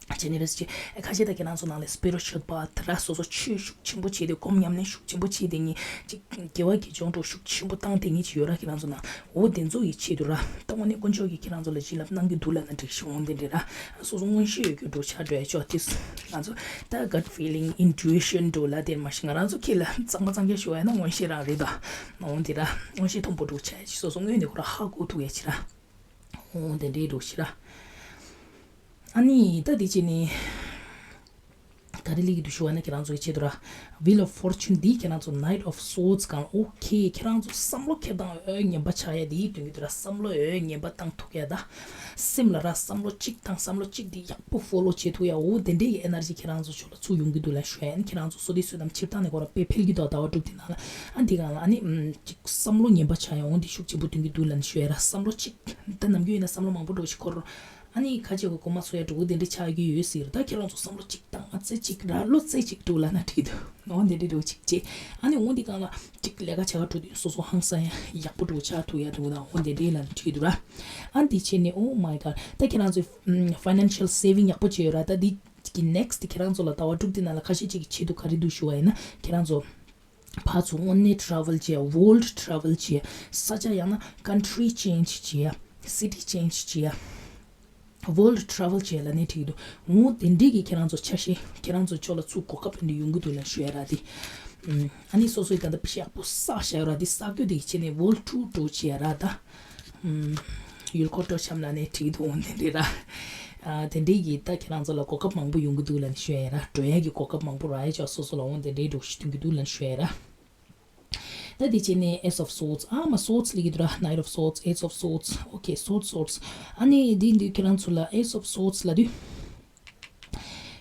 བྱས་ནས་རེད་ཅེས། ཨེ་ཁ་ཤས་ད་ཁྱེད་རང་ཚོ་ནང་ལ་སྤི་རི་ཆུ་ཨལ་པ་ད་ར་སོ་སོ་ཆོས་ཤུགས་ཆེན་པོ་བྱས་ཏེ་སྒོམ་ཉམས་ལེན་ཤུགས་ཆེན་པོ་བྱས་ཏེ་ངས་ཅིག་དགེ་བ་དགེ་སྦྱོང་འགྲོ་ཤུགས་ཆེན་པོ་བཏང་དེ་ངས་ཅིག་ཡོད་ར། ཁྱེད་རང་ཚོ་ནང་འོ་དེ་ཚོ་ཡི་ཆེད་དུ་ར། ད་དངོས་གནས་དཀོན་མཆོག་གིས་ཁྱེད་རང་ཚོ་ལ་བྱིན་རླབས་གནང་གི་འདུག་ལབ་ན་འགྲིག་ཤི་འོང་དེ་འདྲས་ར། སོ་སོ་མངོན་ཤེས་ཡོད་རྒྱུ་འགྲོ་ཆ་འགྲོ་ཡ་ཆོག་དེ་ང་ཚོ་ད་gut feeling intuition འགྲོ་ལ་དེར་མ་ཤི་ང་རང་ཚོ་ཁྱེད་ལ་གཙང་མ་གཙང་རྐྱང་ཞུ་བ་ཡིན་ན་མངོན་ཤེས་རང་རེད་ད། འོང་དེ་ར་མངོན་ཤེས་མཐོན་པོ་འགྲོ་ཆ་ཡ་ཅིག་སོ་སོ་དངོས་གནས་ཁོ་ར་ཧ་གོ་ཐུབ་ཡ་ཅིག་ར། འོང་དེ་འདྲས་འགྲོ་ཤི་ར། ཨ་ནི་ད་དེ་བྱས་ནས་ག་རེ་ལེགས་འདུག་ཞུ་བ་ན་ཁྱེད་རང་ཚོ་གི་ཆེད་དུ་ར། Wheel of Fortune འདི་ཁྱེད་རང་ཚོ་Knight of Swords གང་ཨོ་ཁེ་ཁྱེད་རང་ཚོ་བསམ་བློ་འཁྱེར་སྟངས་འོས་ངན་པ་ཆགས་ཡ་དེའི་དོན་གྱི་དུ་ར་བསམ་བློ་འོས་ངན་པ་བཏང་ཐུབ་ཡ་ད། སེམས་ལ་ར་བསམ་བློ་གཅིག་བཏང་བསམ་བློ་གཅིག་འདི་ཡག་པོ་follow བྱེད་ཐུབ་ཡ་འོ་དེ་འདྲའི་གི་energy ཁྱེད་རང་ཚོ་ཕྱོགས་ལ་ཚུར་ཡོང་གི་འདུག་ལ་ཞུ་ཡ་ཡིན། ཁྱེད་རང་ཚོ་བསོད་བདེ་བསོད་ནམས་སྤྱིར་བཏང་ནས་ཁོ་ར་དཔེ་འཕེལ་གྱི་འདུག་ཟླ་བ་དྲུག་དེ་ནང་ལ་ཨ་འདི་གང་ལ་ཨ་ནི་ཅིག་བསམ་བློ་ངན་པ་ཆགས་ཡ་འོ་འདི་ཤུགས་ཆེན་པོ་སྟོན་གྱི་འདུག་ལ་ཞུ་ཡ་ར་བསམ་བློ་གཅིག་ད་ནམ་རྒྱུན་ཡིན་ན་བསམ་བློ་མང་པོ་འགྲོ་ཞིག་འཁོར། ཨ་ནི་ཁ་ཆེ་གི་གོ་མ་སོ་ཡ་འགྲོ་གི་དེ་འདྲ་ཆགས་ཀྱི་ཡོད་ཟེར། ད་ཁྱེད་རང་ཚོ་བསམ་བློ་གཅིག་བཏང་ཨ་ཙེ་གཅིག་ར་ལོ་ཙེ་གཅིག་འགྲོ་ལ་ན་བྲིས་འདུག་འོ་འདི་འདྲ་འགྲོ་གཅིག་ཅེ། ཨ་ནི་འོ་འདི་གང་ལ་གཅིག་ལས་ཀ་བྱ་ག་འགྲོ་དུས་སོ་སོ་ཧང་སང་ཡ་ཡག་པོ་འགྲོ་ཆགས་ཐུབ་ཡ་འདུག་ད་འོ་འདི་འདྲ་ལ་ན་བྲིས་འདུག་ར། ཨ་འདི་བྱས་ནས་oh my god ད་ཁྱེད་རང་ཚོ་financial saving ཡག་པོ་བྱས་ཡོད་ར། ད་འདི་གི་next ཁྱེད་རང་ཚོ་ལ་ཟླ་བ་དྲུག་འདི་ནང་ལ་ཁ་ཤས་ཅིག་གི་ཆེད་དུ་ག་རེ་འདུག་ཞུ་བ་ཡིན་ན་ཁྱེད་རང་ཚོ་ཕར་ཚུར་དངོས་གནས་travel བྱས། world travel བྱས། ས་ཆ་ཡང་ན་country change བྱས། city change བྱས། world travel བྱས་ལ་ནས་བྲིས་འདུག་འོ་དེ་འདྲས་ཀྱི་ཁྱེད་རང་ཚོ་ཆ་ཤས་ཁྱེད་རང་ཚོ་ཕྱོགས་ལ་ཚུར་གོ་སྐབས་འདི་ཡོང་གི་འདུག་ལ་ཞུ་ཡ་ར་དེ། ཨ་ནི་སོ་སོའི་ད་ལྟ་ཕྱི་ཡག་པོ་བསགས་བཞག་ཡོད་ར་དེ་བསགས་རྒྱུ་དེ་བྱས་ནས་world tour འགྲོ་བྱས་ཡ་ར་ད། ཡུལ་སྐོར་སྤྲོ་འཆམ་ལ་ནས་བྲིས་འདུག་འོ་དེ་འདྲས་ར། ཨ་དེ་འདྲས་ཀྱི་ད་ཁྱེད་རང་ཚོ་ལ་གོ་སྐབས་མང་པོ་ཡོང་གི་འདུག་ལ་ནས་ཞུ་ཡ་ར། འགྲོ་ཡ་གི་གོ་སྐབས་མང་པོ་རག་ཡ་ཆོག་སོ་སོ་ལ་འོ་དེ་འདྲས་འགྲོ་ཞིག་སྟོན་གི་འདུག་ལ་ནས་ཞུ་ཡ་ར། ད་དེ་བྱས་ནས་Ace of Swords ཨ་མ་Swords ལེགས་འདུག་ར། Knight of Swords, Ace of Swords, okay, Swords, Swords. ཨ་ནི་འདི་འདི་ཁྱེད་རང་ཚོ་ལ་Ace of Swords ལ་དུས།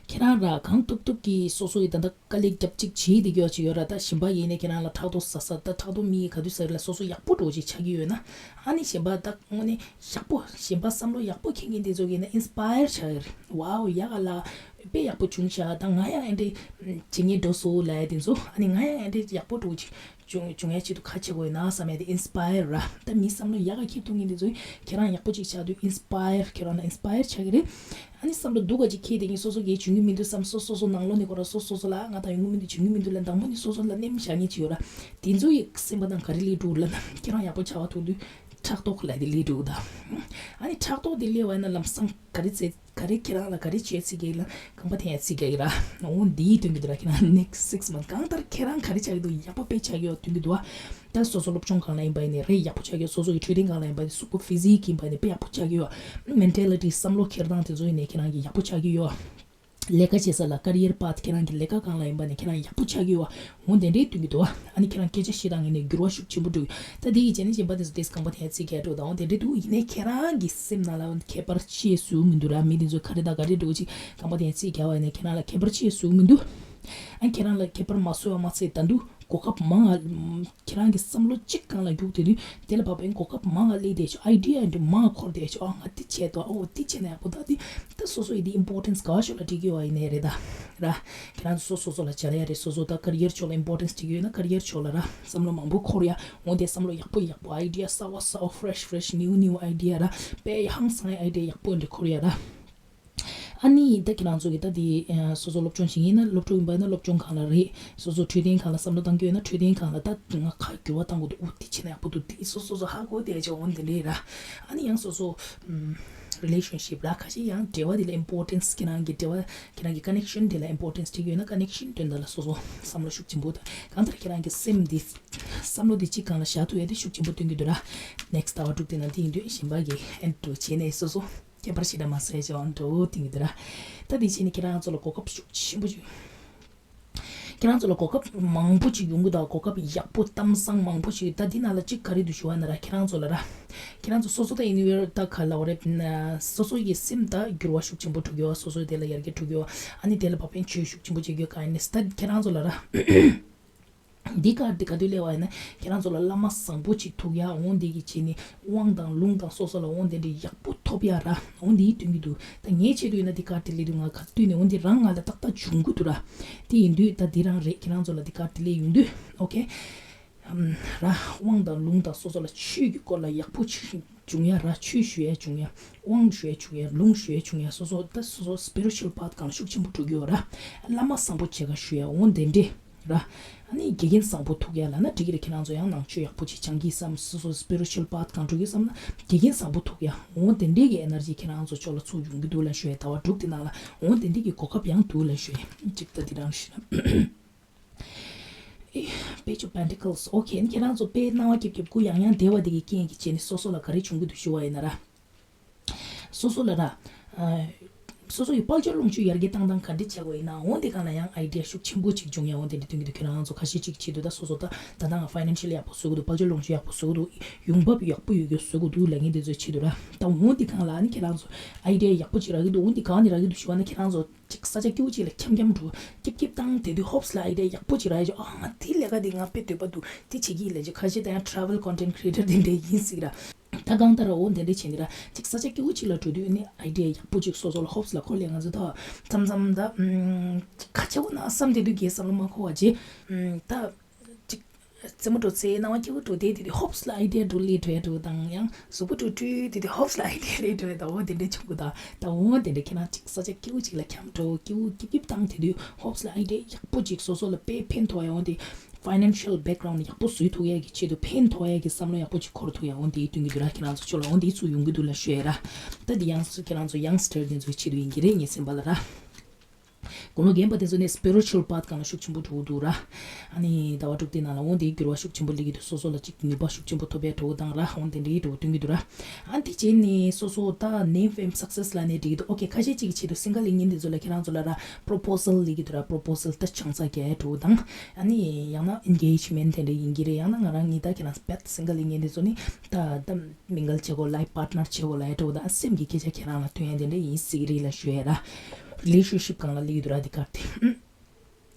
ཁྱེད་རང་ར་གང་ཐུབ་ཐུབ་ཀྱིས་སོ་སོ་ཡི་ད་ལྟ་དཀའ་ལས་རྒྱབ་ཅིག་བྱེད་བསྡད་རྒྱུ་ཅིག་ཡོད་ར། ད་གཞན་པ་ཡིན་ནས་ཁྱེད་རང་ལ་ཕྲག་དོག་ཟ་ས་ད་ཕྲག་དོག་མི་ཡི་ག་དུས་ཟ་རེད་ལ་སོ་སོ་ཡག་པོ་འགྲོ་ཅིག་ཆགས་ཀྱི་ཡོད་ན། ཨ་ནི་གཞན་པ་ད་དངོས་གནས་ཡག་པོ་གཞན་པ་བསམ་བློ་ཡག་པོ་འཁྱེར་མཁན་དེ་ཚོ་གིས་ན་inspire ཆགས་ཀྱི་རེད། Wow ཡག་ག་ལ། དཔེ་ཡག་པོ་བྱུང་ཤག་ད་ང་ཡང་ཨེ་འདྲས་བྱེད་ངེས་འགྲོ་སོང་ལབ་ཡ་དེ་ཚོ། ཨ་ནི་ང་ཡང་ཨེ་འདྲས་ཡག་པོ་འགྲོ་ཅིག་བྱུང་བྱུང་ཡ་ཆེད་དུ་ག་བྱེད་དགོས་ཡོད་ན་བསམ་ཡ་དེ་inspire ར། ད་མི་བསམ་བློ་ཡག་ག་འཁྱེར་ཐུབ་མཁན་དེ་ཚོས་ཁྱེད་རང་ཡག་པོ་ཅིག་ཆགས་དུས་inspire ཁྱེད་རང་ལ་inspire ཆགས་ཀྱི་རེད། ཨ་ནི་བསམ་བློ་སྡུག་ག་ཅིག་འཁྱེར་དེ་ངས་སོ་སོ་གས་བྱུང་གི་མི་འདུག་བསམ་སོ་སོ་སོ་ནང་ལོགས་ནས་ཁོ་ར་སོ་སོ་སོ་ལ་ང་དང་ཡོང་གི་མི་འདུག་བྱུང་གི་མི་འདུག་ལ་དང་པོ་ནས་སོ་སོ་ལ་ནེམ་བཞག་མཁན་ཅིག་ཡོད་ར། དེ་ཚོ་ཡི་སེམས་པ་དང་ག་རེ་སླེབས་འགྲོ་ལབ་ན་ཁྱེད་རང་ཡག་པོ་ཆགས་པ་ཐུག་དུས་ཕྲག་དོག་ལབ་དེ་སླེབས་འགྲོ་གི་ད། ཨ་ནི་ཕྲག་དོག་དེ་སླེབས་པ་ཡིན་ན་ལམ་སང་ག་རེ་ཚེ། ག་རེ་ཁྱེད་རང་ལ་ག་རེ་བྱེད་སྲིད་ཀྱི་ལ་རྐང་པ་འཐེན་ཡ་སྲིད་ཀྱི་ར། འོ་འདིའི་དོན་གྱི་དུ་ར་ཁྱེད་རང་next six month གང་ལྟར་ཁྱེད་རང་ག་རེ་ཆགས་ཀྱི་འདུག་ཡག་པོ་དཔེ་ཆགས་ཀྱི་ཡོད་དོན་གྱི་འདུག་ཨ། ད་སོ་སོ་སློབ་སྦྱོང་སྒང་ལ་ཡིན་པ་ཡིན་ནའི་རེད་ཡག་པོ་ཆགས་ཀྱི་ཡོད། སོ་སོ་ཡི་འཕྲོད་བསྟེན་སྒང་ལ་ཡིན་པ་ཡིན་ནའི་གཟུགས་པོ་physique ཡིན་པ་ཡིན་ནའི་དཔེ་ཡག་པོ་ཆགས་ཀྱི་ཡོད། mentality བསམ་བློ་འཁྱེར་སྟངས་དེ་ཚོ་ཡིན་ནའི་ཁྱེད་རང་གི་ཡག་པོ་ཆགས་ཀྱི་ཡོད། ལས་ཀ་བྱེད་ས་ལ་career path ཁྱེད་རང་གི་ལས་ཀ་སྒང་ལ་ཡིན་པ་ནས་ཁྱེད་རང་ཡག་པོ་ཆགས་ཀྱི་ཡོད། འོ་དེ་འདྲའི་སྟོན་གྱི་འདུག་ཨ་ནི་ཁྱེད་རང་སྐད་ཆ་བཤད་སྟངས་ངན་ནས་འགྱུར་བ་ཤུགས་ཆེན་པོ་འགྲོ་ཡོད། ད་དེ་ཡི་རྗེས་ནས་གཞན་པ་དེ་ཚོ་དེས་རྐང་པ་དེ་ཚིག་གས་འགྲོ་དང་འོ་དེ་འདྲའི་འདུག་ཡིན་ནའི་ཁྱེད་རང་གི་སེམས་ནང་ལ་ཁྱད་པར་ཅི་ཡང་བཟོ་གི་མི་འདུག་ར། མི་དེ་ཚོ་ག་རེ་དང་ག་རེ་འགྲོ་ཅིག་རྐང་པ་དེ་ཚིག་གས་བ་ཡིན་ནའི་ཁྱེད་རང་ལ་ཁྱད་པར་ཅི་ཡང་བཟོ་གི་མི་འདུག་ཨ་ཁྱེད་རང་ལ་ཁྱད་པར་མ་བཟོ་བ་མ་ཚད་ད་འདུག་གོ་སྐབས་མང་ང་ཁྱེད་རང་གི་བསམ་བློ་གཅིག་སྒང་ལ་རྒྱུག་དེ་དུས་དེ་ལ་བབ་པའི་གོ་སྐབས་མང་ང་སླེབས་བསྡད་ཆོག idea འདི་མང་ང་འཁོར་བསྡད་ཆོག་ཨ་ང་འདི་བྱས་ཏོ་ཨ་འོ་འདི་བྱས་ན་ཡག་པོ་ད་འདི་ད་སོ་སོ་ཡི་འདི་importance ག་བ་ཤོད་ལ་འགྲིག་གི་བ་ཡིན་ནའི་རེད་ད་ར། ཁྱེད་རང་ཚོ་སོ་སོ་ལ་སྦྱར་ཡ་རེད། སོ་སོ་ད་career ཕྱོགས་ལ་importance འགྲིག་གི་ཡོད་ན་career ཕྱོགས་ལ་ར་བསམ་བློ་མང་པོ་འཁོར་ཡ་འོ་འདི་བསམ་བློ་ཡག་པོ་ཡག་པོ་idea གསར་བ་གསར་བ་fresh fresh new new idea ར་དཔེ་ཧང་སང་ཡ་idea ཡག་པོ་འདི་འཁོར་ཡ་ར། ཨ་ནི་ད་ཁྱེད་རང་ཚོ་གི་ད་དེ་སོ་སོ་སློབ་སྦྱོང་བྱེད་ཡིན་ན་སློབ་ཕྲུག་ཡིན་པ་ཡིན་ན་སློབ་སྦྱོང་སྒང་ལ་རེད། སོ་སོ་འཕྲོད་བསྟེན་སྒང་ལ་བསམ་བློ་བཏང་གི་ཡོད་ན་འཕྲོད་བསྟེན་སྒང་ལ་ད་ང་ཁ་འགྱུར་བ་བཏང་དགོས་འདུག་འུ་དེ་བྱས་ན་ཡག་པོ་འདུག་དེ་སོ་སོ་སོ་ཧ་གོ་དེ་བྱས་འོན་དེ་འདྲས་ར། ཨ་ནི་ཡང་སོ་སོ་relationship ར་ཁ་ཤས་ཡང་འབྲེལ་བ་དེ་ལ་importance ཁྱེད་རང་གི་འབྲེལ་བ་ཁྱེད་རང་གི་connection དེ་ལ་importance བྱེད་ཀྱི་ཡོད་ན་connection དོན་དག་ལ་སོ་སོ་བསམ་བློ་ཤུགས་ཆེན་པོ་དང་གང་ལྟར་ཁྱེད་རང་གི་སེམས་འདི་བསམ་བློ་འདི་གཅིག་སྒང་ལ་བཞག་ཐུབ་ཡ་དེ་ཤུགས་ཆེན་པོ་སྟོན་གྱི་འདུག་ར། next ཟླ་བ་དྲུག་དེ་ནང་དེ་ཡིན་དུས་གཞན་པ་གི་end འགྲོ་བྱས་ནས་སོ་སོ། ཁྱད་པར་ཞེ་དྲག་མ་བཟོས་ཀྱང་འགྲོ་དེ་ཡིན་འདུག་ར། ད་དེ་བྱས་ནས་ཁྱེད་རང་ཚོ་ལ་གོ་སྐབས་ཤུགས་ཆེན་པོ་ཅིག་ཁྱེད་རང་ཚོ་ལ་གོ་སྐབས་མང་པོ་ཅིག་ཡོང་གི་འདུག་གོ་སྐབས་ཡག་པོ་གཏམ་བཟང་མང་པོ་ཅིག་ད་འདི་ནང་ལ་གཅིག་ག་རེ་འདུག་ཞུ་བ་ན་ར་ཁྱེད་རང་ཚོ་ལ་ར། ཁྱེད་རང་ཚོ་སོ་སོ་ད་anywhere ད་ག་ལ་བ་རེད་ན་སོ་སོ་ཡི་སེམས་ད་འགྱུར་བ་ཤུགས་ཆེན་པོ་འགྲོ་གི་ཡོད། སོ་སོ་དེ་ལ་ཡར་རྒྱས་འགྲོ་གི་ཡོད། ཨ་ནི་དེ་ལ་བབ་པའི་ཆོས་ཤུགས་ཆེན་པོ་བྱེད་གི་ཡོད་ག་ཡིན་ནས་ད་ཁྱེད་རང་ཚོ་ལ་ར། འདི་ག་འདི་ག་དུས་སླེབས་པ་ཡིན་ན་ཁྱེད་རང་ཚོ་ལ་བླ་མ་བཟང་པོ་ཅིག་ཐུག་ཡ་འོང་འདི་གི་བྱས་ནས་དབང་དང་ལུང་དང་སོ་སོ་ལ་འོང་དེ་འདྲའི་ཡག་པོ་ཐོབ་ཡ་ར་འོང་འདིའི་དོན་གྱི་འདུག་ད་ངའི་ཆེད་དུ་ཡིན་ན་འདི་ག་དེ་སླེབས་དུས་ང་ག་དུས་ནས་འོང་འདི་རང་ང་ལ་ཏག་ཏག་བྱུང་གི་འདུག་ར། དེ་ཡིན་དུས་ད་འདི་རང་རེད་ཁྱེད་རང་ཚོ་ལ་འདི་ག་དེ་སླེབས་ཡོང་དུས་okay ར་དབང་དང་ལུང་དང་སོ་སོ་ལ་ཆོས་ཀྱི་སྐོར་ལ་ཡག་པོ་ཅིག་བྱུང་ཡ་ར། ཆོས་ཞུ་ཡ་བྱུང་ཡ། དབང་ཞུ་ཡ་བྱུང་ཡ། ལུང་ཞུ་ཡ་བྱུང་ཡ། སོ་སོ་ད་སོ་སོ་spiritual path སྒང་ལ་ཤུགས་ཆེན་པོ་འགྲོ་གི་ཡོད་ར། བླ་མ་བཟང་པོ་མཇལ་ཁ་ཞུ་ཡ་འོ་དེ་འདྲས་ར། ཨ་ནི་དགེ་རྒན་བཟང་པོ་ཐུག་ཡ་ལབ་ན་འགྲིག་གི་རེད། ཁྱེད་རང་ཚོ་ཡང་ནང་ཆོས་ཡག་པོ་ཅིག་སྦྱང་གི་བསམ། སོ་སོ་spiritual path སྒང་འགྲོ་གི་བསམ་ན་དགེ་རྒན་བཟང་པོ་ཐུག་ཡ་འོ་དེ་འདྲས་ཀྱི་energy ཁྱེད་རང་ཚོ་ཕྱོགས་ལ་ཚུར་ཡོང་གི་འདུག་ལབ་ཞུ་ཡ། ཟླ་བ་དྲུག་དེ་ནང་ལ་འོ་དེ་འདྲས་ཀྱི་གོ་སྐབས་ཡང་འདུག་ལབ་ཞུ་ཡ། ཅིག་ད་དེ་རང་ཞུ་ན། Page of Pentacles. Okay, ཨ་ནི་ཁྱེད་རང་ཚོ་དཔེ་སྣང་བ་སྐྱིད་སྐྱིད་སྐུ་ཡང་ཡང་བདེ་བ་དེ་གི་རྐྱེན་གྱིས་བྱས་ནས་སོ་སོ་ལ་ག་རེ་བྱུང་གི་འདུག་ཞུ་བ་ཡིན་ན་ར། སོ་སོ་ལ་ར། ཨ། སོ་སོ་ཡི་དཔལ་འབྱོར་ལོངས་སྤྱོད་ཡར་རྒྱས་བཏང་སྟངས་ག་འདྲ་བྱེད་དགོས་ཡིན་ན་འོ་འདི་སྒང་ལ་ཡང་idea ཤུགས་ཆེན་པོ་ཅིག་འབྱུང་ཡ་འོ་དེ་འདྲ་སྟོན་གྱི་འདུག་ཁྱེད་རང་ཚོ་ཁ་ཤས་ཅིག་བྱེད་འདུག་ད་སོ་སོ་ད་ད་ལྟ་ང་financial ཡག་པོ་བཟོ་གི་འདུག་དཔལ་འབྱོར་ལོངས་སྤྱོད་ཡག་པོ་བཟོ་གི་འདུག་ཡོང་འབབ་ཡག་པོ་ཡོད་རྒྱུ་བཟོ་གི་འདུག་ལབ་མཁན་དེ་ཚོས་བྱེད་འདུག་ར། ད་འོ་འདི་སྒང་ལ་ཨ་ནི་ཁྱེད་རང་ཚོ་idea ཡག་པོ་ཅིག་རག་གི་འདུག་འོ་འདི་གང་ནས་རག་གི་འདུག་ཞུ་བ་ན་ཁྱེད་རང་ཚོ་ཅིག་ས་ཆ་སྐྱིད་པོ་ཅིག་ལ་འཁྱམ་འཁྱམ་འགྲོ། སྐྱིད་སྐྱིད་བཏང་དེ་དུས་ཧོབ་སི་ལ་idea ཡག་པོ་ཅིག་རག་ཡ་ཅིག་ཨ་ང་དེ་ལས་ཀ་དེ་ང་དཔེ་འདོད་པ་འདུག་དེ་བྱེད་ཀྱི་ཡིན་ལབ་ཅིག་ཁ་ཤས་ད་ཡང་travel content creator དེ་འདྲ་ཡིན་སྲིད་ར། ད་གང་ལྟར་འོ་དེ་འདྲ་བྱས་ནས་ར་ཅིག་ས་ཆ་སྐྱིད་པོ་ཅིག་ལ་འགྲོ་དུས་ནི་idea ཡག་པོ་ཅིག་སོ་སོ་ལ་ཧོབ་སི་ལ་འཁོར་ལས་ང་ཚོ་ད་མཚམས་མཚམས་ད་ཨམ་ཅིག་ཁ་ཆེ་བོ་ན་བསམ་དེ་དུས་རྒྱལ་བསམ་བློ་མ་འཁོར་བ་བྱེད་ཨམ་ད་ཅིག་རྩེད་མོ་འགྲོ་ཚེ་སྣང་བ་སྐྱིད་པོ་འགྲོ་དེ་དེ་དུས་ཧོབ་སི་ལ་idea འགྲོ་ལས་འགྲོ་ཡ་འགྲོ་དང་ཡང་གཟུགས་པོ་འགྲོ་བཀྲུས་དེ་དུས་ཧོབ་སི་ལ་idea ལས་འགྲོ་ཡ་ད་འོ་དེ་འདྲ་བྱུང་གི་ད་ད་འོ་དེ་འདྲ་ཁྱེད་རང་ཅིག་ས་ཆ་སྐྱིད་པོ་ཅིག་ལ་འཁྱམ་འགྲོ་སྐྱིད་པོ་སྐྱིད་སྐྱིད་བཏང་དེ་དུས་ཧོབ་སི་ལ་idea ཡག་པོ་ཅིག་སོ་སོ་ལ་དཔེ་ཕན་ཐོགས་ཡ་འོ་དེ། Financial background ཡག་པོ་བཟོས་ཐུབ་ཡས་ཀྱི་ཆེད་དུ་ཕན་ཐོགས་ཡས་ཀྱི་བསམ་བློ་ཡག་པོ་ཅིག་འཁོར་ཐུབ་ཡ་འོ་འདི་སྟོན་གྱི་འདུག་ར། ཁྱེད་རང་ཚོ་ཕྱོགས་ལ་འོ་འདི་ཚུར་ཡོང་གི་འདུག་ལབ་ཞུ་ཡས་ར། ད་འདི་ཡང་སུ་ཁྱེད་རང་ཚོ་youngster དེ་ཚོའི་ཆེད་དུ་ཡིན་གྱི་རེད་ངས་སེམས་པ་ལ་ར། དགུང་ལོ་རྒན་པ་དེ་ཚོ་ནི་spiritual path སྒང་ལ་ཤུགས་ཆེན་པོ་འགྲོ་གི་འདུག་ར། ཨ་ནི་ཟླ་བ་དྲུག་དེ་ནང་ལ་འོ་འདིའི་འགྱུར་བ་ཤུགས་ཆེན་པོ་སླེབས་ཀྱི་འདུག་སོ་སོ་ལ་ཅིག་ནུས་པ་ཤུགས་ཆེན་པོ་ཐོབ་པའི་འགྲོ་གི་དང་ར་འོ་འདི་འདྲའི་འགྲོ་སྟོན་གྱི་འདུག་ར། ཨ་འདི་བྱས་ནས་སོ་སོ་ད་name fame success ལ་ནས་འགྲིག་གི་འདུག okay ཁ་ཤས་ཅིག་གི་ཆེད་དུ་single ཡིན་མཁན་དེ་ཚོ་ལ་ཁྱེད་རང་ཚོ་ལ་ར་proposal སླེབས་ཀྱི་འདུག་ར། proposal ད་ཆང་ས་རྒྱག་འགྲོ་དང་ཨ་ནི་ཡང་ན་engagement དེ་འདྲ་ཡིན་གྱི་རེད། ཡང་ན་ང་རང་ཉིད་ད་ཁྱེད་རང་བད་single ཡིན་མཁན་དེ་ཚོ་ནི་ད་ད་mingle བྱེད་དགོས། life partner བྱེད་དགོས་ལ་ཡ་འགྲོ་དང་སེམས་ཀྱི་སྐད་ཆ་ཁྱེད་རང་ལ་ཐོན་ཡ་དེ་འདྲ་ཡིན་སྲིད་ཀྱི་རེད་ལ་ཞུ་ཡ་ར། relationship སྒང་ལ་སླེབས་ཀྱི་འདུག་ར་འདི་གར་དེ།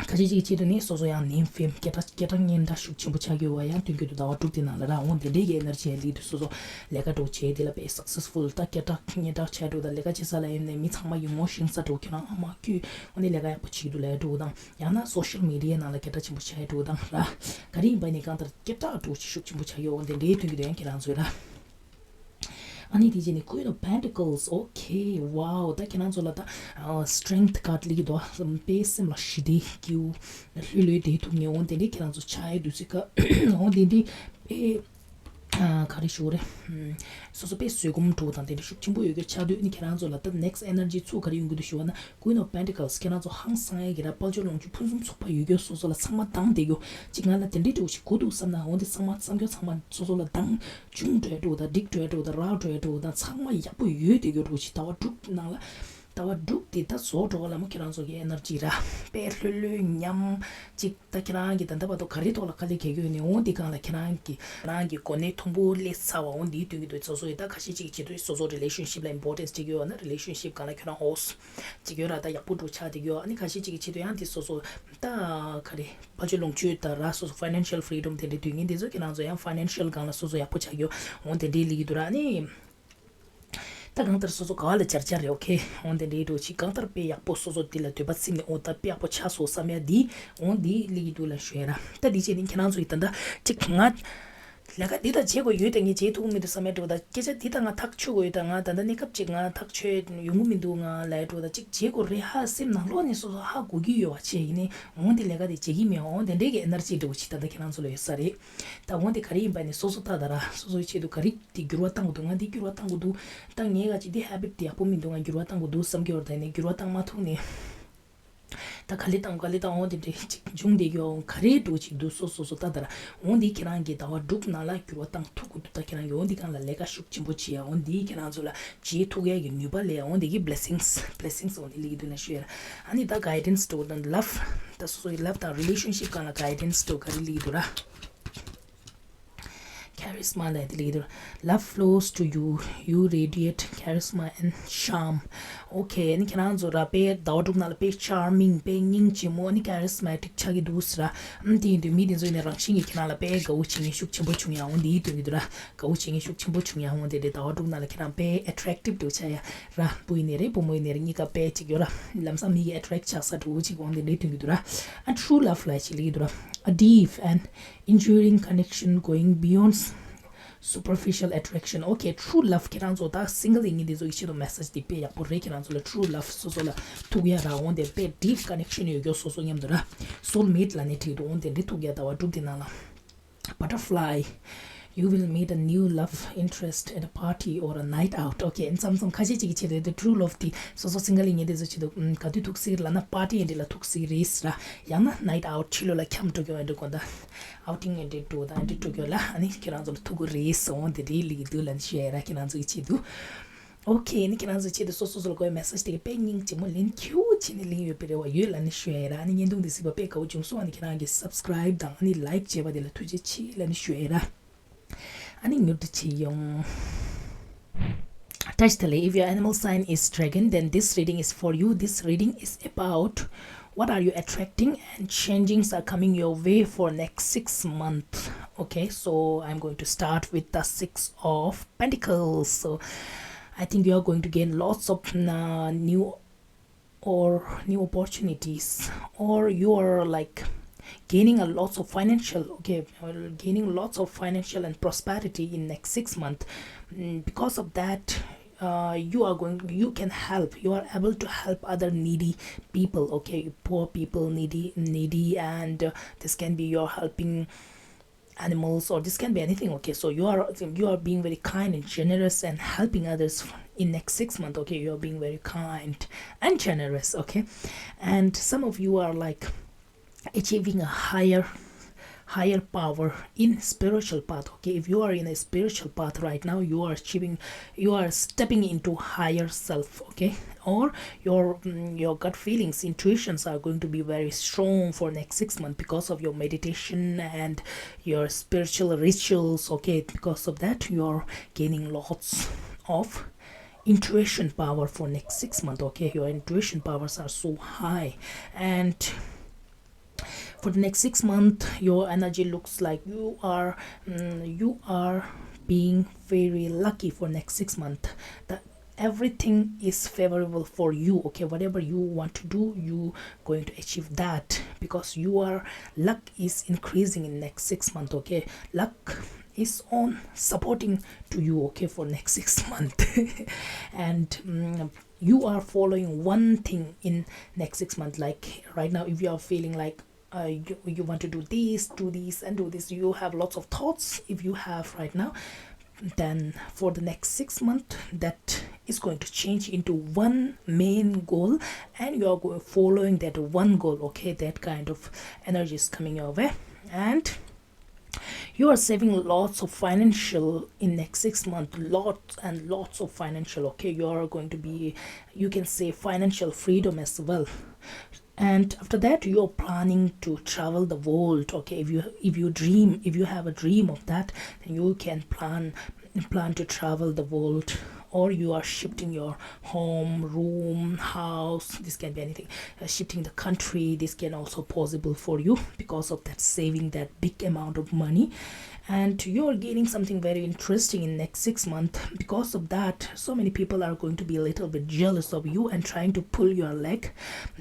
ཁ་ཤས་ཅིག་ཆེད་དུ་ནི་སོ་སོ་ཡང་name fame སྐད་གྲགས་སྐད་གྲགས་སྙན་གྲགས་ཤུགས་ཆེན་པོ་ཆགས་ཀྱི་ཡོད་པ་ཡང་སྟོན་གྱི་འདུག་ཟླ་བ་དྲུག་དེ་ནང་ལ་རང་དབང་དེ་འདྲའི་གི་energy ཡང་སླེབས་འདུག་སོ་སོ་ལས་ཀ་འགྲོ་བྱས་དེ་ལ་དཔེ་successful ད་སྐད་གྲགས་སྙན་གྲགས་ཆགས་འགྲོ་ད་ལས་ཀ་བྱེད་ས་ལ་ཡིན་ནས་མི་ཚང་མ་ཡིད་ངོ་ཤེས་ས་འགྲོ་ཁྱོད་རང་ཨ་མ་ཁྱོད་འོ་ནས་ལས་ཀ་ཡག་པོ་བྱེད་འདུག་ལས་འགྲོ་དང་ཡང་ན་social media ནང་ལ་སྐད་གྲགས་ཆེན་པོ་ཆགས་འགྲོ་དང་ར་ག་རེ་ཡིན་པ་ནི་གང་ལྟར་སྐད་གྲགས་འགྲོ་ཤུགས་ཆེན་པོ་ཆགས་ཡོད་འོ་དེ་འདྲའི་སྟོན་གྱི་འདུག་ཡང་ཁྱེད་རང་ཚོས་ར། ཨ་ནི་དེ་རྗེས་ནི་Queen of Pentacles okay wow ད་ཁྱེད་རང་ཚོ་ལ་ད་strength card སླེབས་ཀྱི་འདུག་དཔེ་སེམས་ལ་ཞི་བདེ་སྐྱིད་པོ་ལྷོད་ལྷོད་བསྡད་ཐུབ་མཁན་འོ་དེ་འདྲའི་ཁྱེད་རང་ཚོ་ཆགས་ཡོད་འདུག་སྲིད་ཀ་འོ་དེ་འདྲའི་དཔེ་ག་རེ་ཞུ་དགོས་རེད། སོ་སོ་དཔེ་བཟོད་སྒོམ་འགྲོ་དང་དེ་འདྲ་ཤུགས་ཆེན་པོ་ཡོད་རྒྱུ་ཆགས་དུས་ནི་ཁྱེད་རང་ཚོ་ལ་ད་next energy ཚུར་ག་རེ་ཡོང་གི་འདུག་ཞུ་བ་ན། Queen of Pentacles ཁྱེད་རང་ཚོ་ཧང་སང་ཡ་གི་ར་དཔལ་འབྱོར་ལོངས་སྤྱོད་ཕུན་སུམ་ཚོགས་པ་ཡོད་རྒྱུ་སོ་སོ་ལ་ཚང་མ་འདང་བསྡད་རྒྱུ་ཅིག་ང་ལ་དེ་འདྲའི་འགྲོ་ཞིག་དགོས་འདུག་བསམ་ན་འོ་འདི་ཚང་མ་བསམ་རྒྱུ་ཚང་མ་སོ་སོ་ལ་འདང་ཆུང་འགྲོ་ཡ་འགྲོ་དང་འགྲིག་འགྲོ་ཡ་འགྲོ་དང་རག་འགྲོ་ཡ་འགྲོ་དང་ཚང་མ་ཡག་པོ་ཡོད་བསྡད་རྒྱུ་འགྲོ་ཞིག་ཟླ་བ་དྲུག་ནང་ལ་ཟླ་བ་དྲུག་དེ་ད་བཟོ་འགྲོ་བ་ལ་མོ་ཁྱེད་རང་ཚོ་གི་energy ར་དཔེ་ལྷོད་ལྷོད་ཉམས་ཅིག་ད་ཁྱེད་རང་གི་ད་ལྟ་བར་དུ་ག་རེ་ཐོག་ལ་དཀའ་ལས་རྒྱག་གི་ཡོད་ནས་འོ་འདི་སྒང་ལ་ཁྱེད་རང་གི་རང་གི་གོ་གནས་མཐོན་པོ་སླེབས་ཚར་བ་འོ་འདིའི་དོན་གྱི་དུས་སོ་སོ་ཡི་ད་ཁ་ཤས་ཅིག་བྱེད་དུས་སོ་སོ་relationship ལ་importance སྤྲད་ཀྱི་ཡོད་ན་relationship སྒང་ལ་ཁྱོད་རང་ཧོས་ཅིག་ཡོད་ར་ད་ཡག་པོ་འགྲོ་ཆགས་བསྡད་ཀྱི་ཡོད། ཨ་ནི་ཁ་ཤས་ཅིག་གི་ཆེད་དུ་ཡང་དེ་སོ་སོ་ད་ག་རེ་དཔལ་འབྱོར་ལོངས་སྤྱོད་ད་ར་སོ་སོ་financial freedom དེ་འདྲའི་དུས་ངན་དེ་ཚོ་ཁྱེད་རང་ཚོ་ཡང་financial སྒང་ལ་སོ་སོ་ཡག་པོ་ཆགས་ཀྱི་ཡོད་འོ་དེ་འདྲའི་ལི་གི་འདུག་ར་ཨ་ནི། ད་གང་ལྟར་སོ་སོ་ག་བ་ལ་འབྱར་འབྱར་རེད། ཨོ་ཁེ། འོ་དེ་འདྲའི་འགྲོ་ཅིག་གང་ལྟར་དཔེ་ཡག་པོ་སོ་སོ་དེ་ལ་འདོད་པ་ཚིམ་ནས་འོ་ད་དཔེ་ཡག་པོ་ཆགས་སོང་བསམ་ཡ་འདི་འོ་འདི་ལི་གི་འདུག་ལ་ཞུ་ཡ་ར། ད་འདི་བྱས་ནས་ཁྱེད་རང་ཚོ་ཡི་ད་ལྟ་ཅིག་ང་ལས་ཀ་འདི་ད་བྱེད་དགོས་ཡོད་དེ་ངས་བྱེད་ཐུབ་ཀྱི་མི་འདུག་བསམ་ཡ་འགྲོ། ད་སྐད་ཆ་འདི་ད་ང་ཐག་ཆོད་དགོས་ཡོད། ད་ང་ད་ལྟ་གནས་སྐབས་ཅིག་ང་ཐག་ཆོད་ཡོང་གི་མི་འདུག་ང་ལ་འགྲོ་ད་ཅིག་བྱེད་དགོས་རེད། ཧ་སེམས་ནང་ལོགས་ནས་སོ་སོ་ཧ་གོ་གི་ཡོད་བ་བྱས་ཡིན་ནའི་འོ་འདི་ལས་ཀ་དེ་བྱེད་ཀྱི་མེད། འོ་དེ་འདྲའི་གི་ཨེ་ནར་ཇི་འདྲ་བོ་ཅིག་ད་ལྟ་ཁྱེད་རང་ཚོ་ལ་ཡོད་ས་རེད། ད་འོ་འདི་ག་རེ་ཡིན་པ་ནི་སོ་སོ་ལྟ་ད་ར་སོ་སོའི་ཆེད་དུ་ག་རེ། དེ་འགྱུར་བ་བཏང་དགོས་འདུག་ང་འདི་འགྱུར་བ་བཏང་དགོས་འདུག་ད་ངའི་ག་ཅིག་འདི་ཧེ་བིཊ་དེ་ཡག་པོ་མི་འདུག་ང་འགྱུར་བ་བཏང་དགོས་འདུག་བསམ་གྱི་ཡོད་རེད། ད་ནི་འགྱུར་བ་བཏང་མ་ཐུབ་ནས། ད་ག་ལེ་བཏང་ག་ལེ་བཏང་འོ་དེ་འདྲས་ཅིག་འབྱུང་བསྡད་ཀྱི་ཡོད། ག་རེ་འགྲོ་ཅིག་འདུག་སོ་སོ་སོ་ལྟ་ད་ར། འོ་འདི་ཁྱེད་རང་གི་ཟླ་བ་དྲུག་ནང་ལ་འགྱུར་བ་བཏང་ཐུབ་དགོས་འདུག་ད་ཁྱེད་རང་གི་འོ་འདི་སྒང་ལ་ལས་ཀ་ཤུགས་ཆེན་པོ་བྱེད་ཡ། འོ་འདི་ཁྱེད་རང་ཚོ་ལ་བྱེད་ཐུབ་ཡ་གི་ནུས་པ་ལས་འོ་འདི་གི་blessings blessings འོ་འདི་ལི་གི་དུ་ན་ཤོད་ཡ་ར། ཨ་ནི་ད་guidance འགྲོ་དང་love ད་སོ་སོ་ཡི་love དང་relationship སྒང་ལ་guidance འགྲོ་ག་རེ་ལི་གི་འདུག་ར། Charisma ལ་དེ་ལེགས་འདུག Love flows to you. You radiate charisma and charm. Okay ནི་ཁྱེད་རང་ཚོ་ར་དཔེ་ཟླ་བ་དྲུག་ནང་ལ་དཔེ་charming དཔེ་སྙིང་རྗེ་མོ་ནི་charismatic ཆགས་ཀྱི་འདུག་ཟེར་ར། ཨམ་དེ་ཡིན་དུས་མི་དེ་ཚོ་ཡིན་ནས་རང་བཞིན་གྱིས་ཁྱེད་རང་ལ་དཔེ་དགའ་བོ་བྱེད་མཁན་ཤུགས་ཆེན་པོ་བྱུང་ཡ་འོང་དེ་ཡིན་དུས་ཀྱི་འདུག་ར། དགའ་བོ་བྱེད་མཁན་ཤུགས་ཆེན་པོ་བྱུང་ཡ་འོང་དེ་དེ་ཟླ་བ་དྲུག་ནང་ལ་ཁྱེད་རང་དཔེ་attractive འདུག་ཆགས་ཡ་ར། བུ་ཡིན་ནས་རེད་བུ་མོ་ཡིན་ནས་རེད་གཉིས་ཀ་དཔེ་གཅིག་ཡོད་ར། ལམ་སང་མི་གི་attract ཆགས་ས་འདྲ་བོ་གཅིག་འོང་དེ་འདྲའི་དོན་གྱི་འདུག་ར། And true love ལ་ཅིག་ལེགས་འདུག་ར། A deep and enduring connection going beyond superficial attraction, okay, true love. ཁྱེད་རང་ཚོ་ད་single ཡིན་མཁན་དེ་ཚོ་ཡི་ཆེད་དུ་message དེ་དཔེ་ཡག་པོ་རེད། ཁྱེད་རང་ཚོ་ལ་true love སོ་སོ་ལ་ཐུག་ཡ་ར་འོང་དེ་དཔེ་deep connection ཡོད་རྒྱུ་སོ་སོ་མཉམ་དུ་ར་soulmate ལ་ནི་འགྲིག་འགྲོ་འོང་དེ་འདྲ་ཐུག་ཡ་ད་བ་group དེ་ནང་ལ། Butterfly, you will meet a new love interest at a party or a night out. Okay, མཚམས་མཚམས་ཁ་ཤས་ཅིག་གི་ཆེད་དུ་དེ་true love དེ་སོ་སོ་single ཡིན་མཁན་དེ་ཚོ་ཆེད་དུ་ག་དུས་ཐུག་སྲིད་ལབ་ན་party ཡིན་དེ་ལ་ཐུག་སྲིད་རེད་ཟེར་ར། ཡང་ན་night out ཕྱི་ལོགས་ལ་འཁྱམ་འགྲོ་རྒྱུ་ཡིན་འགྲོ་གོ་ད། outing and འགྲོ་དང་འགྲོ་དགོས་ལ་ཨ་ནི་ཁྱེད་རང་ཚོ་ལ་ཐུག་གི་རེད་ཟེར་འོང་དེ་རེད་ལིག་འདུག་ལ་ནི་ཞུ་ཡ་ར་ཁྱེད་རང་ཚོ་གི་ཆེད་དུ། ཨོ་ཁེ་ནི་ཁྱེད་རང་ཚོ་ཆེད་དུ་སོ་སོ་སོ་ལ་གོ་ཡ་message དེ་གི་དཔེ་སྙིང་རྗེ་མོ་ལན་ཁྱུ་ཆེ་ནི་ལིང་ཡོད་པའི་རེ་བ་ཡོད་ལ་ནི་ཞུ་ཡ་ར་ཨ་ནི་བརྙན་ཐུང་འདི་གཟིགས་པ་དཔེ་དགའ་བོ་བྱུང་སོང་ཨ་ནི་ཁྱེད་རང་གི་subscribe དང་ཨ་ནི་like བྱས་པ་དེ་ལ་ཐུགས་རྗེ་ཆེ་ལ་ནི་ཞུ་ཡ་ར། ཨ་ནི་མྱུར་དུ་ཆེ་ཡོང་། Tashitale, if your animal sign is dragon, then this reading is for you. This reading is about what are you attracting and changings are coming your way for next six months. Okay, so I'm going to start with the Six of Pentacles. So I think you are going to gain lots of uh, new or new opportunities, or you are like gaining a lots of financial, okay, uh, gaining lots of financial and prosperity in next six months. Mm, because of that, uh, you are going, you can help, you are able to help other needy people, okay, poor people, needy needy and uh, this can be your helping animals, or this can be anything. Okay, so you are, you are being very kind and generous and helping others in next six months. Okay, you are being very kind and generous. Okay, and some of you are like achieving a higher higher power in spiritual path. Okay, if you are in a spiritual path right now, you are achieving, you are stepping into higher self. Okay, or your mm, your gut feelings, intuitions are going to be very strong for next six months because of your meditation and your spiritual rituals. Okay, because of that you are gaining lots of intuition power for next six months. Okay, your intuition powers are so high and for the next six months your energy looks like you are mm, you are being very lucky for next six months. The everything is favorable for you. Okay, whatever you want to do, you going to achieve that because your luck is increasing in next six months. Okay, luck is on supporting to you, okay, for next six months. And mm, you are following one thing in next six months. Like right now, if you are feeling like uh, you, you want to do this, do this and do this, you have lots of thoughts if you have right now, then for the next six months that is going to change into one main goal and you are going following that one goal. Okay, that kind of energy is coming your way and you are saving lots of financial in next six months, lots and lots of financial. Okay, you are going to be, you can say, financial freedom as well. And after that, you're planning to travel the world. Okay, if you, if you dream, if you have a dream of that, then you can plan plan to travel the world, or you are shifting your home, room, house, this can be anything, uh, shifting the country, this can also possible for you because of that saving that big amount of money. And you're gaining something very interesting in next six months. Because of that, so many people are going to be a little bit jealous of you and trying to pull your leg,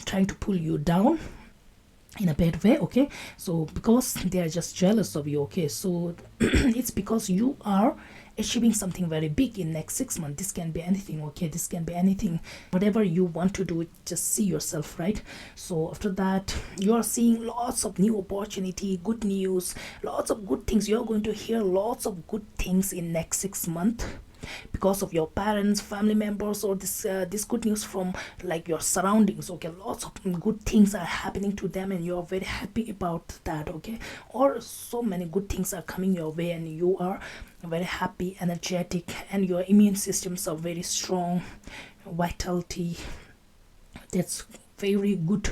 trying to pull you down in a bad way. Okay, so because they are just jealous of you. Okay, so it's because you are achieving something very big in next six months. This can be anything. Okay, this can be anything, whatever you want to do, just see yourself, right? So after that, you are seeing lots of new opportunity, good news, lots of good things. You are going to hear lots of good things in next six months because of your parents, family members, or this uh, this good news from like your surroundings. Okay, lots of good things are happening to them and you are very happy about that. Okay, or so many good things are coming your way and you are very happy, energetic, and your immune systems are very strong, vitality, that's very good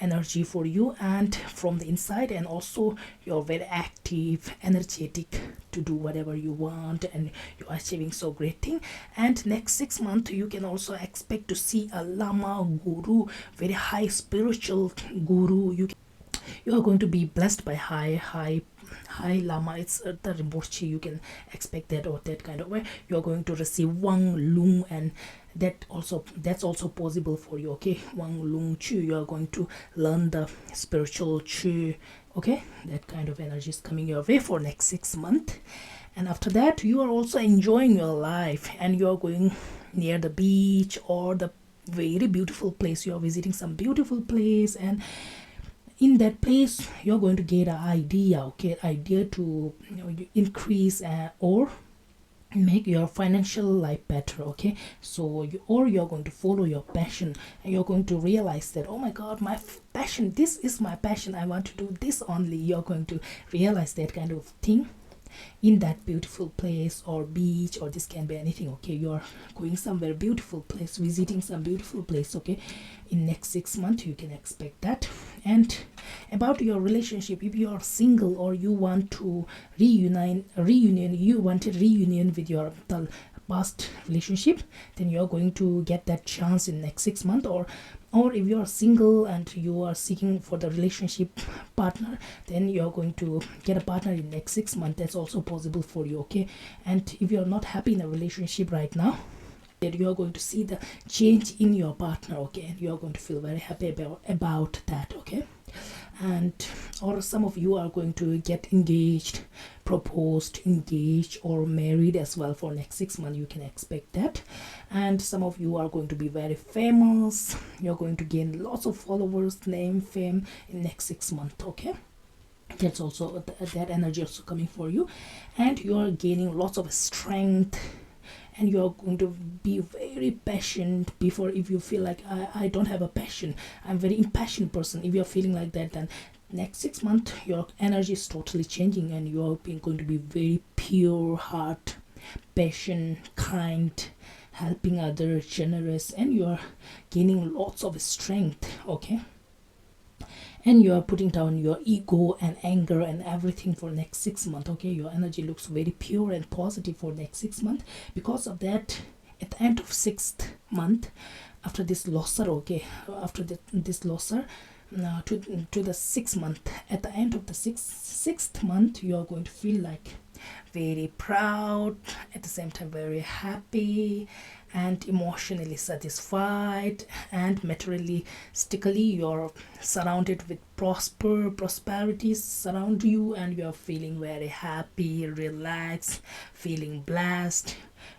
energy for you and from the inside, and also you're very active, energetic to do whatever you want, and you are achieving so great thing. And next six months you can also expect to see a lama guru, very high spiritual guru. You can, you are going to be blessed by high high high lama. It's uh, the Rinpoche. You can expect that or that kind of way. You are going to receive Wang Lung, and that also, that's also possible for you. Okay, Wang Lung Chu, you are going to learn the spiritual Chu. Okay, that kind of energy is coming your way for next six months. And after that, you are also enjoying your life and you are going near the beach or the very beautiful place. You are visiting some beautiful place, and in that place, you are going to get an idea, okay, idea to, you know, you increase, uh, or make your financial life better, okay? So you, or you're going to follow your passion, and you're going to realize that, "Oh my God, my f- passion, this is my passion, I want to do this only." You're going to realize that kind of thing in that beautiful place or beach, or this can be anything, okay? You're going somewhere beautiful place, visiting some beautiful place, okay? In next six months, you can expect that. And about your relationship, if you are single or you want to reunite reunion you wanted reunion with your the past relationship, then you're going to get that chance in next six months. Or or if you are single and you are seeking for the relationship partner, then you're going to get a partner in next six months. That's also possible for you, okay? And if you're not happy in a relationship right now, that you're going to see the change in your partner, okay? And you're going to feel very happy about, about that, okay? And or some of you are going to get engaged, proposed, engaged, or married as well for next six months. You can expect that. And some of you are going to be very famous. You're going to gain lots of followers, name, fame in next six months, okay? That's also th- that energy also coming for you. And you are gaining lots of strength, and you are going to be very passionate. Before, if you feel like, I, I don't have a passion, I'm very impassioned person, if you're feeling like that, then next six months your energy is totally changing, and you're being, going to be very pure heart, passion, kind, helping others, generous, and you're gaining lots of strength, okay? And you are putting down your ego and anger and everything for next six months, okay? Your energy looks very pure and positive for next six months. Because of that, at the end of sixth month, after this losar, okay, after the, this losar, uh, to to the sixth month, at the end of the sixth sixth month, you are going to feel like very proud, at the same time very happy and emotionally satisfied, and materialistically you're surrounded with prosper prosperity surround you, and you're feeling very happy, relaxed, feeling blessed,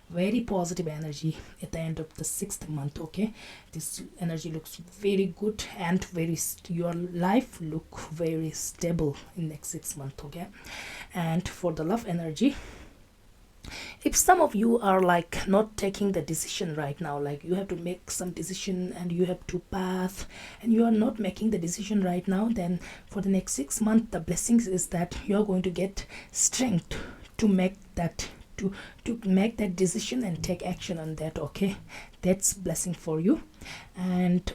very positive energy at the end of the sixth month, okay? This energy looks very good and very st- your life look very stable in next six months, okay? And for the love energy, if some of you are like not taking the decision right now, like you have to make some decision and you have to pass and you are not making the decision right now, then for the next six months the blessings is that you are going to get strength to make that to to make that decision and take action on that, okay? That's blessing for you. And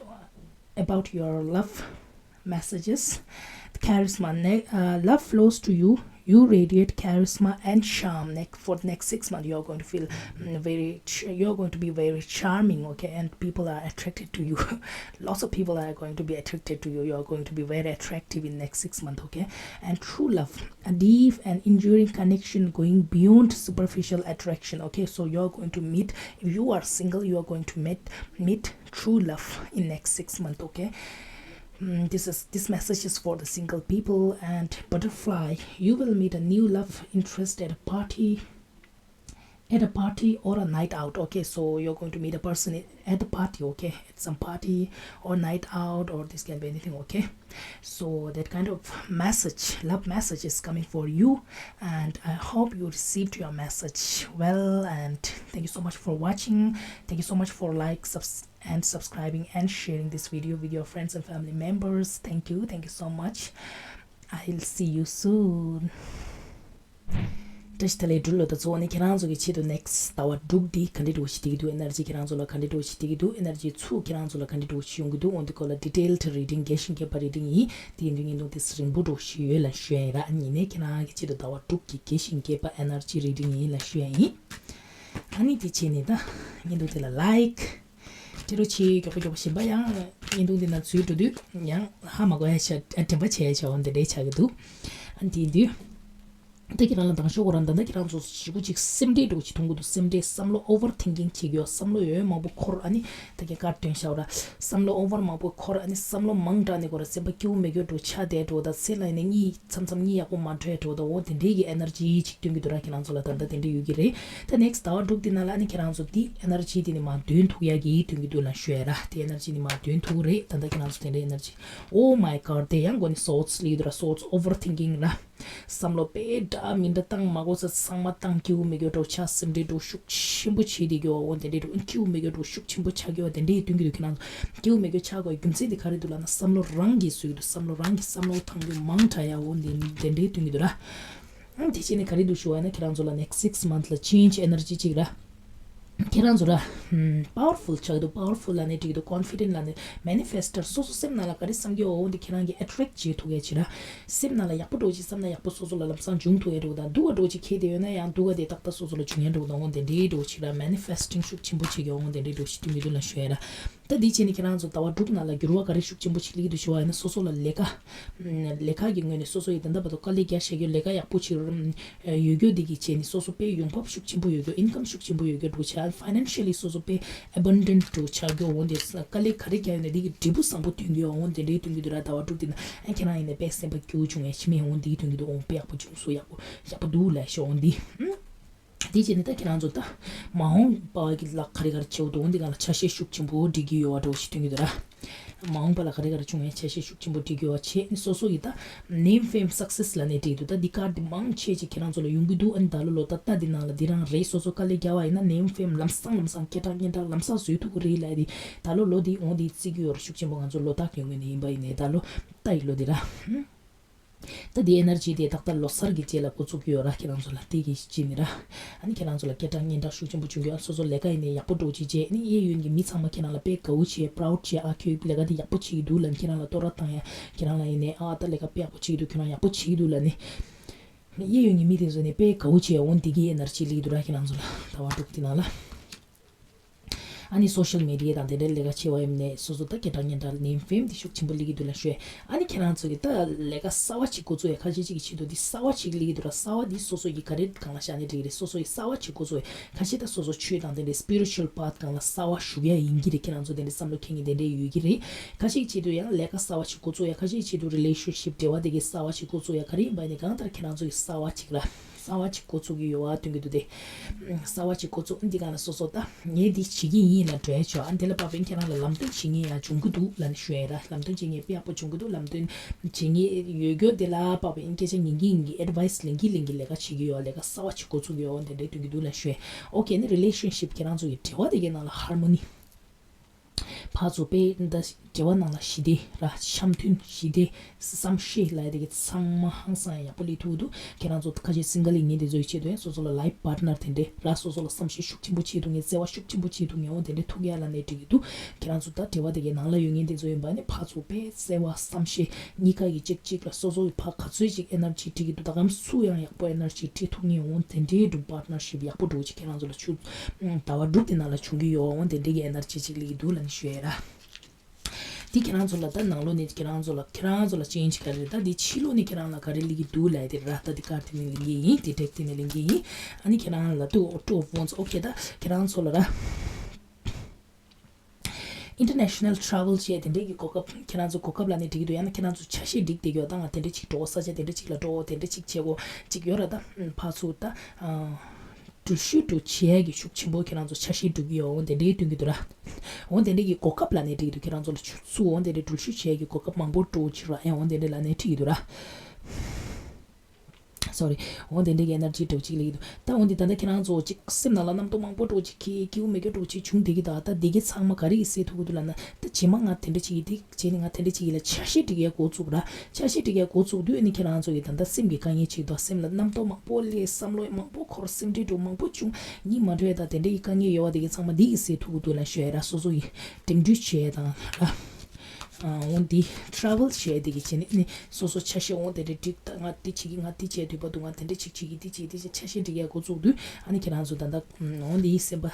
about your love messages, charisma, ne- uh, love flows to you. You radiate charisma and charm. Next, for the next six months, you're going to feel mm, very. Ch- you're going to be very charming, okay? And people are attracted to you. Lots of people are going to be attracted to you. You're going to be very attractive in next six months, okay? And true love, a deep and enduring connection going beyond superficial attraction, okay? So you're going to meet. If you are single, you are going to meet meet true love in next six months, okay? Mm, this is this message is for the single people. And butterfly, you will meet a new love interest at a party, at a party or a night out, okay? So you're going to meet a person at the party, okay? At some party or night out, or this can be anything, okay? So that kind of message, love message is coming for you, and I hope you received your message well. And thank you so much for watching. Thank you so much for like, subs- and subscribing and sharing this video with your friends and family members. Thank you. Thank you so much. I'll see you soon. བཀྲ་ཤིས་བདེ་ལེགས་འབྲུག་ལོ། ད་གཙོ་བོ་ནི་ཁྱེད་རང་ཚོ་གི་ཆེད་དུ་next ཟླ་བ་དྲུག་འདི་ག་འདྲ་འདྲ་བོ་ཞིག་བསྡད་ཀྱི་འདུག energy ཁྱེད་རང་ཚོ་ལ་ག་འདྲ་འདྲ་བོ་ཞིག་བསྡད་ཀྱི་འདུག energy ཚུགས་ཁྱེད་རང་ཚོ་ལ་ག་འདྲ་འདྲ་བོ་ཞིག་ཡོང་གི་འདུག་འོ་འདི་སྐོར་ལ་detailed reading རྒྱས་ཤིང་རྒྱས་པ་reading ཡིན། དེ་ཡིན་དུས་བརྙན་ཐུང་དེ་རིང་པོ་འདྲ་བོ་ཞིག་ཡོད་ལ་ཞུ་ཡ་ཡིན་ར། ཨ་ནི་ནས་ཁྱེད་རང་གི་ཆེད་དུ་ཟླ་བ་དྲུག་གི་རྒྱས་ཤིང་རྒྱས་པ་energy reading ཡིན་ལ་ཞུ་ཡ་ཡིན། ཨ་ནི་དེ་བྱས་ནས་ད་བརྙན་ཐུང་དེ་ལ་like སྤྲད་རོགས་བྱེད། མགྱོགས་པོ་མགྱོགས་པོ། གཞན་པ་ཡང་བརྙན་ཐུང་འདི་ནང་འཛུལ་འགྲོ་དུས་ཡང་ཧ་མ་གོ་ཡ་ཤ་དྲན་པ་བྱས་བྱ་བ་འདི་འདྲའི་ཆགས་ཀྱི་འདུག་ཨ་འདི་འདུས། ད་ཁྱེད་རང་ལ་དང་ཤོག་གོ་རང་ད་ལྟ་ཁྱེད་རང་ཚོ་ཞེ་པོ་ཅིག་སེམས་ཁྲལ་འདྲ་བོ་ཅིག་མཐོང་གི་འདུག་སེམས་ཁྲལ། བསམ་བློ་ཨོ་ཝར་ཐིང་ཀིང་བྱེད་ཀྱི་ཡོད། བསམ་བློ་ཡོད་མང་པོ་འཁོར། ཨ་ནི་ད་ཁྱེད་ཀར་སྟོན་ཤག་ར། བསམ་བློ་ཨོ་ཝར་མང་པོ་འཁོར། ཨ་ནི་བསམ་བློ་མང་དྲགས་ནས་གོ་ར་སེམས་པ་སྐྱིད་པོ་མེད་རྒྱུ་འདྲ་བོ་ཆགས་བསྡད་འགྲོ། ད་སེམས་ལ་ཡིན་ན་གཉིད་མཚམས་མཚམས་གཉིད་ཡག་པོ་མ་འཁོར་འགྲོ། ད་འོ་དེ་འདྲའི་གི་ཨེ་ནར་ཇི་ཅིག་སྟོན་གྱི་འདུག་ར། ཁྱེད་རང་ཚོ་ལ་ད་ལྟ་དེ་འདྲ་ཡོད་ཀྱི་རེད། ད་ནེགསི་ཟླ་བ་དྲུག་དེ་ནང་ལ་ཨ་ནི་ཁྱེད་རང་ཚོ་དེ་ཨེ་ནར་ཇི་དེ་ནི་མར་འདོན་ཐུབ་ཡག་གི་སྟོན་གྱི་འདུག་ལབ་ཞུ་ཡ་ར། དེ་ཨེ་ནར་ཇི་ནི་མར་འདོན་ཐུབ་རེད། ད་ལྟ་ཁྱེད་རང་ཚོ་དེ་འདྲའི་ཨེ་ནར་ཇི། Oh my God, དེ་ཡང་མགོ་ནས་སོ་སོ་ལབ་ཀྱི་འདུག་ར། སོ་སོ་ཨོ་ཝར་ཐིང་ཀིང་ར། བསམ་བློ་དཔེ་འདྲ་མི་འདྲ་བཏང་མ་དགོས་ས་ཚང་མ་བཏང་། སྐྱིད་པོ་མེད་རྒྱུ་འདྲ་བོ་ཆགས། སེམས་ཁྲལ་འདྲ་བོ་ཤུགས་ཆེན་པོ་བྱེད་བསྡད་རྒྱུ་འོ་དེ་འདྲའི་འདྲ་བོ། སྐྱིད་པོ་མེད་རྒྱུ་འདྲ་བོ་ཤུགས་ཆེན་པོ་ཆགས་རྒྱུ་འོ་དེ་འདྲའི་སྟོན་གྱི་འདུག་ཁྱེད་རང་ཚོ་སྐྱིད་པོ་མེད་རྒྱུ་ཆགས་དགོས་རྒྱུ་མཚན་དེ་ག་རེ་འདུག་ལབ་ན། བསམ་བློ་རང་གིས་བཟོས་ཀྱི་འདུག་བསམ་བློ་རང་གིས་བསམ་བློ་བཏང་རྒྱུ་མང་དྲགས་ཡ་འོ་དེ་དེ་འདྲའི་སྟོན་གྱི་འདུག་ར། ཨང་དེ་བྱས་ནས་ག་རེ་འདུག་ཞུ་བ་ཡིན་ན། ཁྱེད་རང་ཚོ་ལ་next six month ལ་change energy ཅིག་ར། ཁྱེད་རང་ཚོ་ར། ཨམ། powerful ཆགས་འདུག powerful ལབ་ནས་འགྲིག་འདུག confident ལབ་ནས། manifestor སོ་སོ་སེམས་ནང་ལ་ག་རེ་བསམ་གྱི་འོ་འདི་ཁྱེད་རང་གིས་attract བྱེད་ཐུབ་ཡ་བྱེད་ར། སེམས་ནང་ལ་ཡག་པོ་འདྲ་བོ་ཅིག་བསམ་ན་ཡག་པོ་སོ་སོ་ལ་ལམ་སང་འབྱུང་ཐུབ་ཡ་འདྲ་བོ་དང་། སྡུག་ག་འདྲ་བོ་ཅིག་འཁྱེར་བསྡད་ཡོད་ན་ཡང་སྡུག་ག་དེ་ཏག་ཏག་སོ་སོ་ལ་འབྱུང་ཡ་འདྲ་བོ་དང་འོ་དེ་འདྲའི་འདྲ་བོ་ཅིག་ར། manifesting ཤུགས་ཆེན་པོ་བྱེད་ཀྱི་འོ་དེ་འདྲའི་འདྲ་བོ་ཅིག་སྟོན་གྱི་འདུག་ལབ་ཞུ་ཡ་ར། ད་འདི་བྱས་ནས་ཁྱེད་རང་ཚོ་ཟླ་བ་དྲུག་ནང་ལ་འགྱུར་བ་ག་རེ་ཤུགས་ཆེན་པོ་ཅིག་སླེབས་ཀྱི་འདུག་ཞུ་བ་ཡིན་ན། སོ་སོ་ལ་ལས་ཀ་ལས་ཀ་གི་ངོས་ནས་སོ་སོ་ཡིས་ད་ལྟ་བར་དུ་དཀའ་ལས་རྒྱག་བཞག་རྒྱུ་ལས་ཀ་ཡག་པོ་ཅིག་ཡོད་རྒྱུ་འདི་གིས་བྱས་ནས་སོ་སོ་དཔེ་ཡོང་འབབ་ཤུགས་ཆེན་པོ་ཡོད་རྒྱུ། income ཤུགས་ཆེན་པོ་ཡོད་རྒྱུ་འདྲ་བོ་ཆགས། financially སོ་སོ་དཔེ་abundant འདྲ་བོ་ཆགས་རྒྱུ། འོ་དེ་དཀའ་ལས་ག་རེ་རྒྱག་ཡོད་ན་དེ་གི་འབྲས་བུ་བཟང་པོ་ཐོན་རྒྱུ། འོ་དེ་འདྲའི་སྟོན་གྱི་འདུག་ར། ཟླ་བ་དྲུག་དེ་ན་ཨ་ཁྱེད་རང་ཡིན་ན་དཔེ་སེམས་པ་སྐྱིད་པོ་བྱུང་ཡ་ཕྱི་མའི་འོ་འདི་སྟོན་གྱི་འདུག་འོ་དཔེ་ཡག་པོ་བྱུང་སོང་། ཡག་པོ་ཡག་པོ་འདུག་ལབ་ཤོག་འོ་འདི། དེ་བྱས་ནས་ད་ཁྱེད་རང་ཚོ་ད་མ་འོངས་པ་གི་ལ་ག་རེ་ག་རེ་བྱེད་འོ་འདི་ག་ལ་ཆ་ཤས་ཤུགས་ཆེན་པོ་སྒྲིག་གི་ཡོད་པ་འདྲ་བོ་ཞིག་སྟོན་གྱི་འདུག་ར། མ་འོངས་པ་ལ་ག་རེ་ག་རེ་བྱུང་བའི་ཆ་ཤས་ཤུགས་ཆེན་པོ་སྒྲིག་གི་ཡོད་པ་བྱས་ནས་སོ་སོ་ཡི་ད་name fame success ལབ་ནས་བྲིས་འདུག་ད་འདི་ཀར་འདི་མང་ཆེ་ཅིག་ཁྱེད་རང་ཚོ་ལ་ཡོང་གི་འདུག་ཨ་ནི་ད་ལོ་ལོ་ད་ལྟ་འདི་ནང་ལ་འདི་རང་རེད། སོ་སོ་དཀའ་ལས་རྒྱག་པ་ཡིན་ན་name fame ལམ་སང་ལམ་སང་སྐད་གྲགས་སྙན་གྲགས་ལམ་སང་བཟོ་ཐུབ་ཀྱི་རེད་ལབ་དེ། ད་ལོ་ལོ་འདི་འོ་འདི་བརྩི་གི་ཡོད་རེད། ཤུགས་ཆེན་པོ་ང་ཚོ་ལོ་རྟགས་ཀྱི་ངོས་ནས་ཡིན་པ་ཡིན་ནའི་ད་ལོ་ད་ཡི་ལོ་འདི་ར། ད་འདི་ཨེ་ནར་ཇི་དེ་ཏག་ཏག་ལོ་གསར་གྱི་རྗེས་ལ་འགོ་བཙུགས་ཀྱི་ཡོད་ར། ཁྱེད་རང་ཚོ་ལ་དེ་གི་ཅི་ནི་ར། ཨ་ནི་ཁྱེད་རང་ཚོ་ལ་སྐད་གྲགས་སྙན་གྲགས་ཤུགས་ཆེན་པོ་བྱུང་གི་ཡོད། སོ་སོ་ལས་ཀ་ཡིན་ནའི་ཡག་པོ་འགྲོ་ཅིག་བྱས་ནི་གཡས་གཡོན་གྱི་མི་ཚང་མ་ཁྱེད་རང་ལ་དཔེ་དགའ་བོ་བྱས་proud བྱས། ཨ་ཁྱོད་ལས་ཀ་དེ་ཡག་པོ་བྱེད་ཀྱི་འདུག་ལབ་ཁྱེད་རང་ལ་བསྟོད་ར་བཏང་ཡ། ཁྱེད་རང་ལ་ཡིན་ནའི་ཨ་ད་ལས་ཀ་དཔེ་ཡག་པོ་བྱེད་ཀྱི་འདུག་ཁྱོད་རང་ཡག་པོ་བྱེད་ཀྱི་འདུག་ལབ་ནི། གཡས་གཡོན་གྱི་མི་དེ་ཚོ་ནི་དཔེ་དགའ་བོ་བྱས། འོ་འདི་གི་ཨེ་ནར་ཇི་སླེབས་ཀྱི་འདུག་ར་ཁྱེད་རང་ཚོ་ལ་ཟླ་བ་དྲུག་དེ་ནང་ལ། ཨ་ནི་social media དང་དེ་འདྲའི་ལས་ཀ་བྱེད་པ་ཡིན་ནའི་སོ་སོ་ད་སྐད་གྲགས་སྙན་གྲགས་name fame དེ་ཤུགས་ཆེན་པོ་སླེབས་ཀྱི་འདུག་ལབ་ཤོད། ཨ་ནི་ཁྱེད་རང་ཚོ་གི་ད་ལས་ཀ་གསར་པ་ཅིག་འགོ་བཙུགས་ཡ་ཁ་ཤས་ཅིག་གི་ཆེད་དུ་འདི་གསར་པ་ཅིག་སླེབས་ཀྱི་འདུག་ར། གསར་པ་འདི་སོ་སོ་གི་ག་རེ་སྒང་ལ་བཞག་ནའི་འགྲིག་གི་རེད། སོ་སོ་གི་གསར་པ་ཅིག་འགོ་བཙུགས་ཡ་ཁ་ཤས་ད་སོ་སོ་ཆོས་དང་དེ་འདྲའི་spiritual path སྒང་ལ་གསར་པ་ཞུགས་ཡ་ཡིན་གྱི་རེད། ཁྱེད་རང་ཚོ་དེ་འདྲའི་བསམ་བློ་འཁྱེར་མཁན་དེ་འདྲའི་ཡོད་ཀྱི་རེད། ཁ་ཤས་ཀྱི་ཆེད་དུ་ཡང་ལས་ཀ་གསར་པ་ཅིག་འགོ་བཙུགས་ཡ། ཁ་ཤས་ཀྱི་ཆེད་དུ་relationship འབྲེལ་བ་དེ་གའི་གསར་པ་ཅིག་འགོ་བཙུགས་ཡ། ག་རེ་ཡིན་པ་ཡིན་ནའི་གང་ལྟར་ཁྱེད་རང་ཚོ་གི་གསར་པ་ཅིག་ར། གསར་པ་ཅིག་འགོ་བཙུགས་ཀྱི་ཡོད་པ་སྟོན་གྱི་འདུག་སྟེ། གསར་པ་ཅིག་འགོ་བཙུགས་འདི་ག་ལ་སོ་སོ་ད་ངས་འདི་བྱེད་ཀྱི་ཡིན་ལབ་འགྲོ་ཡ་ཆོག་ཨ་འདི་ལ་དཔག་པའི་ཁྱེད་རང་ལ་ལམ་སྟོན་བྱེད་མཁན་ཡང་བྱུང་གི་འདུག་ལབ་ནས་ཞུ་ཡ་ར། ལམ་སྟོན་བྱེད་མཁན་དཔེ་ཡག་པོ་བྱུང་གི་འདུག་ལམ་སྟོན་བྱེད་མཁན་ཡོད་རྒྱུ་འདི་ལ་དཔག་པའི་སྐད་ཆ་ཉན་གྱི་ཡིན་གྱི་advice ལེན་གྱི་ལེན་གྱི་ལས་ཀ་བྱེད་ཀྱི་ཡོད། ལས་ཀ་གསར་པ་ཅིག་འགོ་བཙུགས་ཀྱི་ཡོད་འདི་འདྲའི་སྟོན་གྱི་འདུག་ལབ་ཞུ་ཡ། ཨོ་ཁེ་ནི་relationship ཁྱེད་རང་ཚོ་ཡི་འབྲེལ་བ་དེ་གའི་ནང་ལ་harmony ཕར་ཚུར་དཔེ་འདྲ་འབྲེལ་བ་ནང་ལ་ཞི་བདེ་ར་འཆམ་མཐུན་ཞི་བདེ་བསམ་ཤེས་ལབ་ཡ་དེ་གི་ཚང་མ་ཧང་སང་ཡག་པོ་སླེབས་ཐུབ་ཀྱི་འདུག་ཁྱེད་རང་ཚོ་ཁ་ཤས་single ཡིན་མཁན་དེ་ཚོ་ཡི་ཆེད་དུ་ཡང་སོ་སོ་ལ་life partner དེ་འདྲས་ར་སོ་སོ་ལ་བསམ་ཤེས་ཤུགས་ཆེན་པོ་བྱེད་ཐུབ་མཁན་བརྩེ་བ་ཤུགས་ཆེན་པོ་བྱེད་ཐུབ་མཁན་འོ་དེ་འདྲས་ཐུག་ཡ་ལབ་ནས་འགྲིག་གི་འདུག་ཁྱེད་རང་ཚོ་ད་འབྲེལ་བ་དེ་གའི་ནང་ལ་ཡོད་མཁན་དེ་ཚོ་ཡིན་པ་ནི་ཕར་ཚུར་དཔེ་བརྩེ་བ་བསམ་ཤེས་གཉིས་ཀ་གི་གཅིག་གཅིག་ལ་སོ་སོ་གི་ཕར་ག་ཚོད་ཅིག་energy སྤྲད་ཀྱི་འདུག་ད་གམ་སུ་ཡང་ཡག་པོ་energy སྤྲད་ཐུབ་མཁན་འོ་དེ་འདྲས་འདུག partnership ཡག་པོ་འདུག་ཅིག་ཁྱེད་རང་ཚོ་ལ་ཆུ་ཟླ་བ་དྲུག་དེ་ནང་ལ་བྱུང་གི་ཡོད། འོ་དེ་འདྲས་ཀྱི་energy ཅིག་སླེབས་ཀྱི་འདུག་ལབ་ནས་ཞུ་ཡ་ར། དེ་ཁྱེད་རང་ཚོ་ལ་ད་ནང་ལོགས་ནས་ཁྱེད་རང་ཚོ་ལ་ཁྱེད་རང་ཚོ་ལ་change ག་རེ་རེད། ད་དེ་ཕྱི་ལོགས་ནས་ཁྱེད་རང་ལ་ག་རེ་སླེབས་ཀྱི་འདུག་ལབ་ཡ་དེ་ར། ད་དེ་ཀར་དེ་ནས་ལེན་གྱི་ཡིན། དེ་ཌེག་དེ་ནས་ལེན་གྱི་ཡིན། ཨ་ནི་ཁྱེད་རང་ལ་two two of wands ཨོ་ཁེ་ད་ཁྱེད་རང་ཚོ་ལ་ར། international travel བྱས་དེ་འདྲས་ཀྱི་གོ་སྐབས་ཁྱེད་རང་ཚོ་གོ་སྐབས་ལབ་ནས་འགྲིག་གི་འདུག་ཡང་ན་ཁྱེད་རང་ཚོ་ཆ་ཤས་སྒྲིག་བསྡད་ཡོད། ད་ང་དེ་འདྲས་ཅིག་འགྲོ་ས་ཆ་དེ་འདྲས་ཅིག་ལ་འགྲོ་དེ་འདྲས་ཅིག་བྱེད་དགོས་ཅིག་ཡོད་ར། ད་ཕར་ཚུར་ད་འགྲུལ་བཞུད་འགྲོ་བྱེད་ཡ་གི་ཤུགས་ཆེན་པོ་ཁྱེད་རང་ཚོ་ཆ་ཤས་སྒྲིག་གི་ཡོད། འོ་དེ་འདྲས་སྟོན་གྱི་འདུག་ར། འོ་དེ་འདྲས་ཀྱི་གོ་སྐབས་ལབ་ནས་འགྲིག་གི་འདུག་ཁྱེད་རང་ཚོ་ལ་ཆུ་ཚུར་འོ་དེ་འདྲས་འགྲུལ་བཞུད་བྱེད་ཡ་གི་གོ་སྐབས་མང་པོ་འགྲོ་ཅིག་ར། ཡང་འོ་དེ་འདྲས་ལབ་ནས་འགྲིག་གི་འདུག་ར། sorry འོ་དེ་འདྲའི་energy འདྲ་བོ་ཅིག་སླེབས་ཀྱི་འདུག་ད་འོ་འདི་ད་ལྟ་ཁྱེད་རང་ཚོ་ཅིག་སེམས་ནང་ལ་རྣམ་རྟོག་མང་པོ་འདྲ་བོ་ཅིག་གིས་སྐྱིད་པོ་མེད་རྒྱུ་འདྲ་བོ་ཅིག་བྱུང་བསྡད་ཀྱི་འདུག་ད་འདི་གའི་ཚང་མ་ག་རེ་ཡིས་སེལ་ཐུབ་ཀྱི་འདུག་ལབ་ན། ད་རྗེས་མ་ང་དེ་འདྲ་ཅིག་ཡིན། དེ་རྗེས་ནས་ང་དེ་འདྲ་ཅིག་ཡིན་ལབ་ཆ་ཤས་སྒྲིག་ཡ་འགོ་བཙུགས་ར། ཆ་ཤས་སྒྲིག་ཡ་འགོ་བཙུགས་དུས་ཨ་ནི་ཁྱེད་རང་ཚོ་ཡིས་ད་ལྟ་སེམས་ཀྱི་དཀའ་ངལ་ཅིག་དང་སེམས་ལ་རྣམ་རྟོག་མང་པོ་སླེབས། བསམ་བློ་མང་པོ་འཁོར། སེམས་ཁྲལ་འདྲ་བོ་མང་པོ་བྱུང་། གཉིད་མ་འགྲོ་ཡ་དང་དེ་འདྲ་ཡི་དཀའ་ངལ་ཡོད་པ་དེ་གའི་ཚང་མ་འདི་ཡིས་སེལ་ཐུབ་ཀྱི་འདུག་ལབ་ཞུ་ཡ་ར། སོ་སོ་ཡིས་འགྲིམ་འགྲུལ་བྱས་དང་ར། འོ་འདི་travel བྱས་དེ་གི་བྱས་ནས་ནི་སོ་སོ་ཆ་ཤས་འོ་དེ་འདྲ་སྒྲིག་ད་ང་འདི་བྱེད་ཀྱི་ང་འདི་བྱས་འདོད་པ་འདུག་ང་དེ་འདྲ་ཅིག་བྱེད་ཀྱི་འདི་བྱེད་འདི་བྱེད་ཆ་ཤས་སྒྲིག་ཡ་འགོ་བཙུགས་དུས་ཨ་ནི་ཁྱེད་རང་ཚོ་ད་ལྟ་འོ་འདི་སེམས་པ་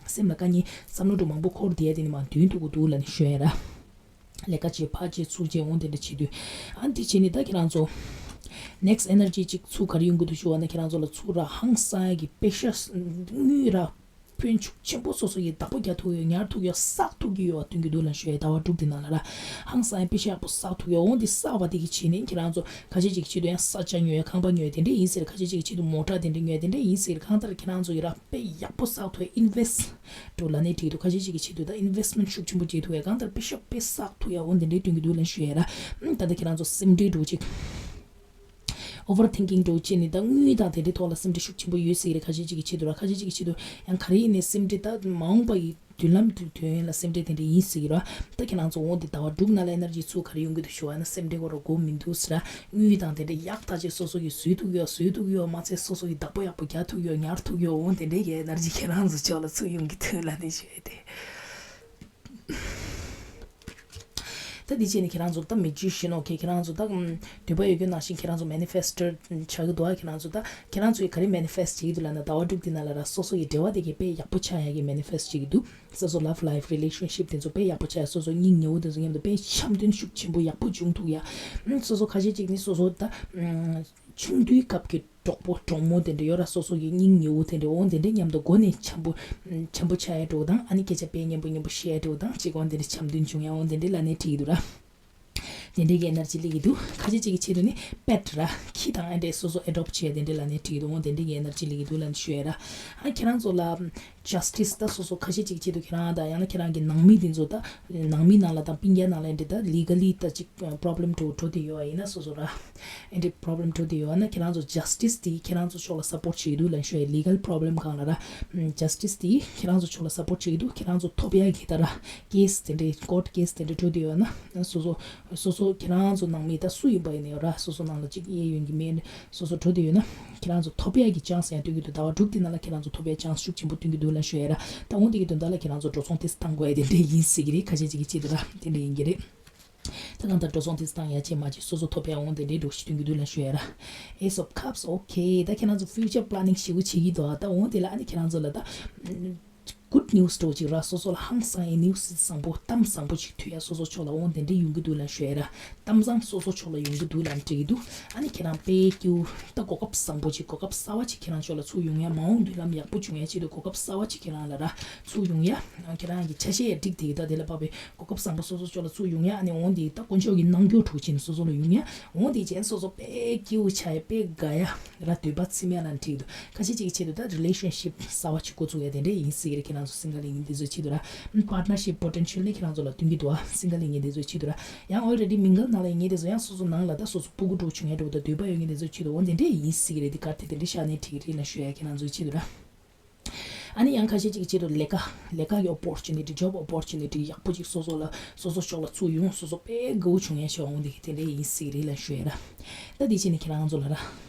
སེམས་ལ་དཀའ་ངལ་བསམ་བློ་འདྲ་མང་པོ་འཁོར་བསྡད་ཡ་དེ་ནི་མར་འདོན་ཐུབ་ཀྱི་འདུག་ལབ་ནས་ཞུ་ཡ་ར། ལས་ཀ་བྱེད་ཕར་བྱེད་ཚུར་བྱེད་འོ་དེ་འདྲ་བྱེད་དུས་ཨ་འདི་བྱས་ནས་ད་ཁྱེད་རང་ཚོ་ next energy ཅིག་ཚུར་ག་རེ་ཡོང་གི་འདུག་ཞུ་བ་ན། ཁྱེད་རང་ཚོ་ལ་ཚུར་ར་ཧང་སང་ཡ་གི་པེ་ཤ་དངུལ་ར་ཕོན་ཤུགས་ཆེན་པོ་སོ་སོ་ཡི་བདག་པོ་རྒྱག་ཐུབ་ཡོད། ཉར་ཐུབ་ཡོད། བསགས་ཐུབ་ཀྱི་ཡོད་སྟོན་གྱི་འདུག་ལབ་ཞུ་ཡ། ཟླ་བ་དྲུག་འདི་ནང་ལ་ར་ཧང་སང་ཡ་པེ་ཤ་ཡག་པོ་བསགས་ཐུབ་ཡོད། འོ་འདི་བསགས་པ་དེ་གི་བྱས་ནས་ཁྱེད་རང་ཚོ་ཁ་ཤས་ཅིག་གི་ཆེད་དུ་ཡང་ས་ཆ་ཉོ་ཡ། ཁང་པ་ཉོ་ཡ་དེ་འདྲས་ཡིན་ཟེར། ཁ་ཤས་ཅིག་གི་ཆེད་དུ་མོ་ཊ་དེ་འདྲས་ཉོ་ཡ་དེ་འདྲས་ཡིན་ཟེར། གང་ལྟར་ཁྱེད་རང་ཚོ་ཡི་ར་དཔེ་ཡག་པོ་བསགས་ཐུབ་ཡ། ཨིན་ཝེ་སི་ཊི་འགྲོ་ལབ་ནས་བྲིས་འདུག་ཁ་ཤས་ཅིག་གི་ཆེད་དུ་ད་ཨིན་ཝེ་སི་མེན་ཊི་ཤུགས་ཆེན་པོ་བྱེད་ཐུབ་ཡ། གང་ལྟར་པེ་ཤ་དཔེ་བསགས་ཐུབ་ཡ། འོ་འདི་འདྲའི་སྟོན་གྱི་འདུག་ལབ་ཞུ་ཡ་ར། ད་ལྟ་ཁྱེད་རང་ཚོ་སེམས་ཁྲལ་འགྲོ་ཅིག་ཨོ་ཝར་ཐིང་ཀིང་འགྲོ་བྱས་ནས་ད་དངུལ་དང་དེ་འདྲའི་ཐོག་ལ་སེམས་ཁྲལ་ཤུགས་ཆེན་པོ་ཡོད་ཟེར་གྱི་རེད། ཁ་ཤས་ཅིག་གི་ཆེད་དུ་ར། ཁ་ཤས་ཅིག་གི་ཆེད་དུ་ཡང་ག་རེ་ཡིན་ནའི་སེམས་ཁྲལ་ད་མ་འོངས་པ་ཡི་མདུན་ལམ་དུ་ཐོན་ཡོང་ལ་སེམས་ཁྲལ་དེ་འདྲ་ཡིན་ཟེར་གྱི་ར། ད་ཁྱེད་རང་ཚོ་འོང་དེ་ཟླ་བ་དྲུག་ནང་ལ་ཨེ་ནར་ཇི་ཚུར་ག་རེ་ཡོང་གི་འདུག་ཞུ་བ་ན། སེམས་ཁྲལ་སྐོར་ལ་དགོས་མི་འདུག་ཟེར་ར། དངུལ་དང་དེ་འདྲ་ཡག་ཐག་ཆོད་སོ་སོ་གི་བཟོས་ཐུབ་ཡོད། བཟོས་ཐུབ་ཡོད་མ་ཚད་སོ་སོ་གི་བདག་པོ་ཡག་པོ་རྒྱག་ཐུབ་ཡོད། ཉར་ཐུབ་ཡོད། འོང་དེ་འདྲའི་གི་ཨེ་ནར་ཇི་ཁྱེད་རང་ཚོ་ཕྱོགས་ལ་ཚུར་ཡོང་གི་འདུག་ལབ་ནས་ཞུ་ཡ་དེ། ད་འདི་བྱས་ནས་ཁྱེད་རང་ཚོ་ད་མེ་ཇི་ཤན། ཨོ་ཁེ། ཁྱེད་རང་ཚོ་ད་ཨམ་འདོད་པ་ཡོད་རྒྱུ་ནང་བཞིན་ཁྱེད་རང་ཚོ་མེ་ནི་ཕེ་སི་ཊར་ཆགས་ཀྱི་འདུག་ཨ། ཁྱེད་རང་ཚོ་ད་ཁྱེད་རང་ཚོ་ཡིས་ག་རེ་མེ་ནི་ཕེ་སི་ཊི་བྱེད་ཀྱི་འདུག་ལབ་ན། ཟླ་བ་དྲུག་འདི་ནང་ལ་ར་སོ་སོ་ཡི་འབྲེལ་བ་དེ་གས་དཔེ་ཡག་པོ་ཆགས་ཡ་གི་མེ་ནི་ཕེ་སི་ཊི་བྱེད་ཀྱི་འདུག་སོ་སོ་ལབ་ལའིཕ་རི་ལེ་ཤན་ཤིབ་དེ་ཚོ་དཔེ་ཡག་པོ་ཆགས་ཡ། སོ་སོ་སྙིང་ཉེ་བོ་དེ་ཚོ་མཉམ་དུ་དཔེ་འཆམ་མཐུན་ཤུགས་ཆེན་པོ་ཡག་པོ་བྱུང་ཐུབ་ཡ། ཨམ་སོ་སོ་ཁ་ཤས་ཅིག་ནི་སོ་སོ་ད་ཨམ་ཆུང་དུས་སྐབས་ཀྱི་གྲོགས་པོ་གྲོགས་མོ་དེ་འདྲ་ཡོད་ར། སོ་སོ་གི་སྙིང་ཉེ་བོ་དེ་འདྲ། འོང་དེ་འདྲ་མཉམ་དུ་སྒོ་ནས་འཆམ་པོ་འཆམ་པོ་ཆགས་ཡ་འདྲ་བོ་དང་། ཨ་ནི་སྐད་ཆ་དཔེ་སྙན་པོ་སྙན་པོ་བཤད་ཡ་འདྲ་བོ་དང་ཅིག་འོང་དེ་འདྲ་འཆམ་མཐུན་བྱུང་ཡ། འོང་དེ་འདྲ་ལབ་ནས་བྲིས་འདུག་ར། དེ་འདྲའི་གི་ཨེ་ནར་ཇི་སླེབས་ཀྱི་འདུག་ཁ་ཤས་ཅིག་གི་ཆེད་དུ་ནི་པེཊ་ར་ཁྱི་དང་ཨེ་འདྲས་སོ་སོ་ཨེ་ཌོབ་བྱས་དེ་འདྲ་ལབ་ནས་བྲིས་འདུག་འོང་དེ་འདྲའི་གི་ཨེ་ནར་ཇི་སླེབས་ཀྱི་འདུག་ལབ་ནས་ཞུ་ཡ་ར། ཨ་ཁྱེད་རང་ཚོ་ལ་ཇ་སི་ཊི་སི་ད་སོ་སོ་ཁ་ཤས་ཅིག་ཆེད་དུ་ཁྱེད་རང་དང་ཡང་ན་ཁྱེད་རང་གི་ནང་མི་དེ་ཚོ་ད་ནང་མི་ནང་ལ་དང་སྤུན་ཀྱག་ནང་ལ་ཨེ་འདྲས་ད་ལི་གལ་ལི་ད་ཅིག་པོ་རོབ་ལེམ་འགྲོ་འགྲོ་དེ་ཡོད་ཨ། ཡིན་ན་སོ་སོ་ར་ཨེ་འདྲས་པོ་རོབ་ལེམ་འགྲོ་དེ་ཡོད་ཨ་ན། ཁྱེད་རང་ཚོ་ཇ་སི་ཊི་སི་དེ་ཁྱེད་རང་ཚོ་ཕྱོགས་ལ་སབ་པོརཊ་བྱེད་ཀྱི་འདུག་ལབ་ནས་ཞུ་ཡ། ལི་གལ་པོ་རོབ་ལེམ་སྒང་ལ་ར་ཇ་སི་ཊི་སི་དེ་ཁྱེད་རང་ཚོ་ཕྱོགས་ལ་སབ་པོརཊ་བྱེད་ཀྱི་འདུག་ཁྱེད་རང་ཚོ་ཐོབ་ཡ་གི་ད་ར་ཀེ་སི་དེ་འདྲས་ཀོརཊ་ཀེ་སི་དེ་འདྲས་འགྲོ་དེ་ཡོད་ན་སོ་སོ་སོ་སོ་ཁྱེད་རང་ཚོ་ནང་མི་ད་སུ་ཡིན་པ་ཡིན་ནའི་ར་སོ་སོ་ནང་ལ་གཅིག་གཡས་གཡོན་གྱི་མི་སོ་སོ་འགྲོ་དེ་ཡོད་ན་ཁྱེད་རང་ཚོ་ཐོབ་ཡ་གི་ཅན་སི་ཡང་སྟོན་གྱི་འདུག་ཟླ་བ་དྲུག་དེ་ནང་ལ་ཁྱེད་རང་ཚོ་ཐོབ་ཡ་ཅན་སི་ཤུགས་ཆེན་པོ་སྟོན་གྱི་འདུག་ལབ་ཞུ་ཡ་ར། ད་འོང་དེ་གི་དོན་དག་ལ་ཁྱེད་རང་ཚོ་འགྲོ་སོང་ཏོག་ཙམ་བཏང་དགོས་ཡ་དེ་འདྲས་ཡིན་སྲིད་ཀྱི་རེད། ཁ་ཤས་ཅིག་གི་ཆེད་དུ་ར་དེ་འདྲས་ཡིན་གྱི་རེད། ད་གང་ལྟར་འགྲོ་སོང་ཏོག་ཙམ་བཏང་ཡ་བྱས་མ་བྱས་སོ་སོ་ཐོབ་ཡ་འོང་དེ་འདྲས་འགྲོ་ཞིག་སྟོན་གྱི་འདུག་ལབ་ཞུ་ཡ་ར། Ace of Cups. ཨོ་ཁེ། ད་ཁྱེད་རང་ཚོ་ཕིའུ་ཅར་པ་ལ་ནིང་ཞེ་པོ་བྱེད་ཀྱི་འདུག་ད་འོང་དེ་ལ་ཨ་ནི་ཁྱེད་རང་ཚོ་ལ་ད་གུཌ་ནིའུ་སི་འདྲ་བོ་ཅིག་ར། སོ་སོ་ལ་ཧང་སང་ཡའི་ནིའུ་སི་བཟང་པོ་གཏམ་བཟང་པོ་ཅིག་ཐོས་ཡ་སོ་སོ་ཕྱོགས་ལ་འོང་དེ་འདྲས་ཡོང་གི་འདུག་ལབ་ཞུ་ཡ་ར། གཏམ་བཟང་སོ་སོ་ཕྱོགས་ལ་ཡོང་གི་འདུག་ལབ་འགྲིག་གི་འདུག་ཨ་ནི་ཁྱེད་རང་དཔེ་སྐྱིད་པོ་ད་གོ་སྐབས་བཟང་པོ་ཅིག་གོ་སྐབས་གསར་པ་ཅིག་ཁྱེད་རང་ཕྱོགས་ལ་ཚུར་ཡོང་ཡ། མ་འོངས་མདུན་ལམ་ཡག་པོ་བྱུང་ཡ་ཆེད་དུ་གོ་སྐབས་གསར་པ་ཅིག་ཁྱེད་རང་ལ་ར་ཚུར་ཡོང་ཡ། ཁྱེད་རང་གི་ཆ་ཤས་ཡ་འགྲིག་དེ་གི་ད་དེ་ལ་བབས་པའི་གོ་སྐབས་བཟང་པོ་སོ་སོ་ཕྱོགས་ལ་ཚུར་ཡོང་ཡ། ཨ་ནི་འོང་དེ་ད་དཀོན་མཆོག་གི་གནང་རྒྱུ་འགྲོ་ཆེན་སོ་སོ་ལ་ཡོང་ཡ། འོང་དེ་ཅན་སོ་སོ་དཔེ་སྐྱིད་པོ་ཆགས་ཡ་དཔེ་དགའ་ཡ། ར་འདོད་པ་ཚིམ་ཡ་ལ་འགྲིག་འདུག་ཁ་ཤས་ཅིག་གི་ཆེད་དུ་ད་རི་ལེ་ཤན་ཤིབ་གསར་པ་ཅིག་འགོ་བཙུགས་ཡ་དེ་འདྲས་ཡིན་སྲིད་ཀྱི་རེད། ཁྱེད་རང་ཚོ་སིང་གལ་ཡིན་དེ་ཚོའི་ཆེད་དུ་ར། པཱར་ཊི་ནར་ཤིབ་པོ་ཊེན་ཤལ་ནི་ཁྱེད་རང་ཚོ་ལ་སྟོན་གྱི་འདུག་ཨ། སིང་གལ་ཡིན་དེ་ཚོའི་ཆེད་དུ་ར། ཡང་ཨོལ་རེ་ཌི་མིང་གལ་ནང་ལ་ཡིན་དེ་ཚོ་ཡང་སོ་སོ་ནང་ལ་ད་སོ་སོ་སྤུ་གུ་འགྲོ་བྱུང་ཡ་འགྲོ་ད་འདོད་པ་ཡོད་མཁན་དེ་ཚོའི་ཆེད་དུ་འོ་དེ་འདྲས་ཡིན་སྲིད་ཀྱི་རེད། དེ་གར་དེ་དེ་འདྲས་ཤར་ནས་ཁྲིད་ཀྱི་རེད་ལ་ཞུ་ཡ་ཁྱེད་རང་ཚོའི་ཆེད་དུ་ར། ཨ་ནི་ཡང་ཁ་ཤས་ཅིག་གི་ཆེད་དུ་ལས་ཀ་ལས་ཀ་གི་ཨོ་པོར་ཅུ་ནི་ཊི་ཇོབ་ཨོ་པོར་ཅུ་ནི་ཊི་ཡག་པོ་ཅིག་སོ་སོ་ལ་སོ་སོ་ཕྱོགས་ལ་ཚུར་ཡོང་སོ་སོ་དཔེ་དགའ་བོ་བྱུང་ཡ་ཞིག་འོང་དེ་གི་དེ་འདྲས་ཡིན་སྲིད་ཀྱི་རེད་ལ་ཞུ་ཡ་ར། ད་དེ་བྱས་ནས་ཁྱེད་རང་ཚོ་ལ་ར།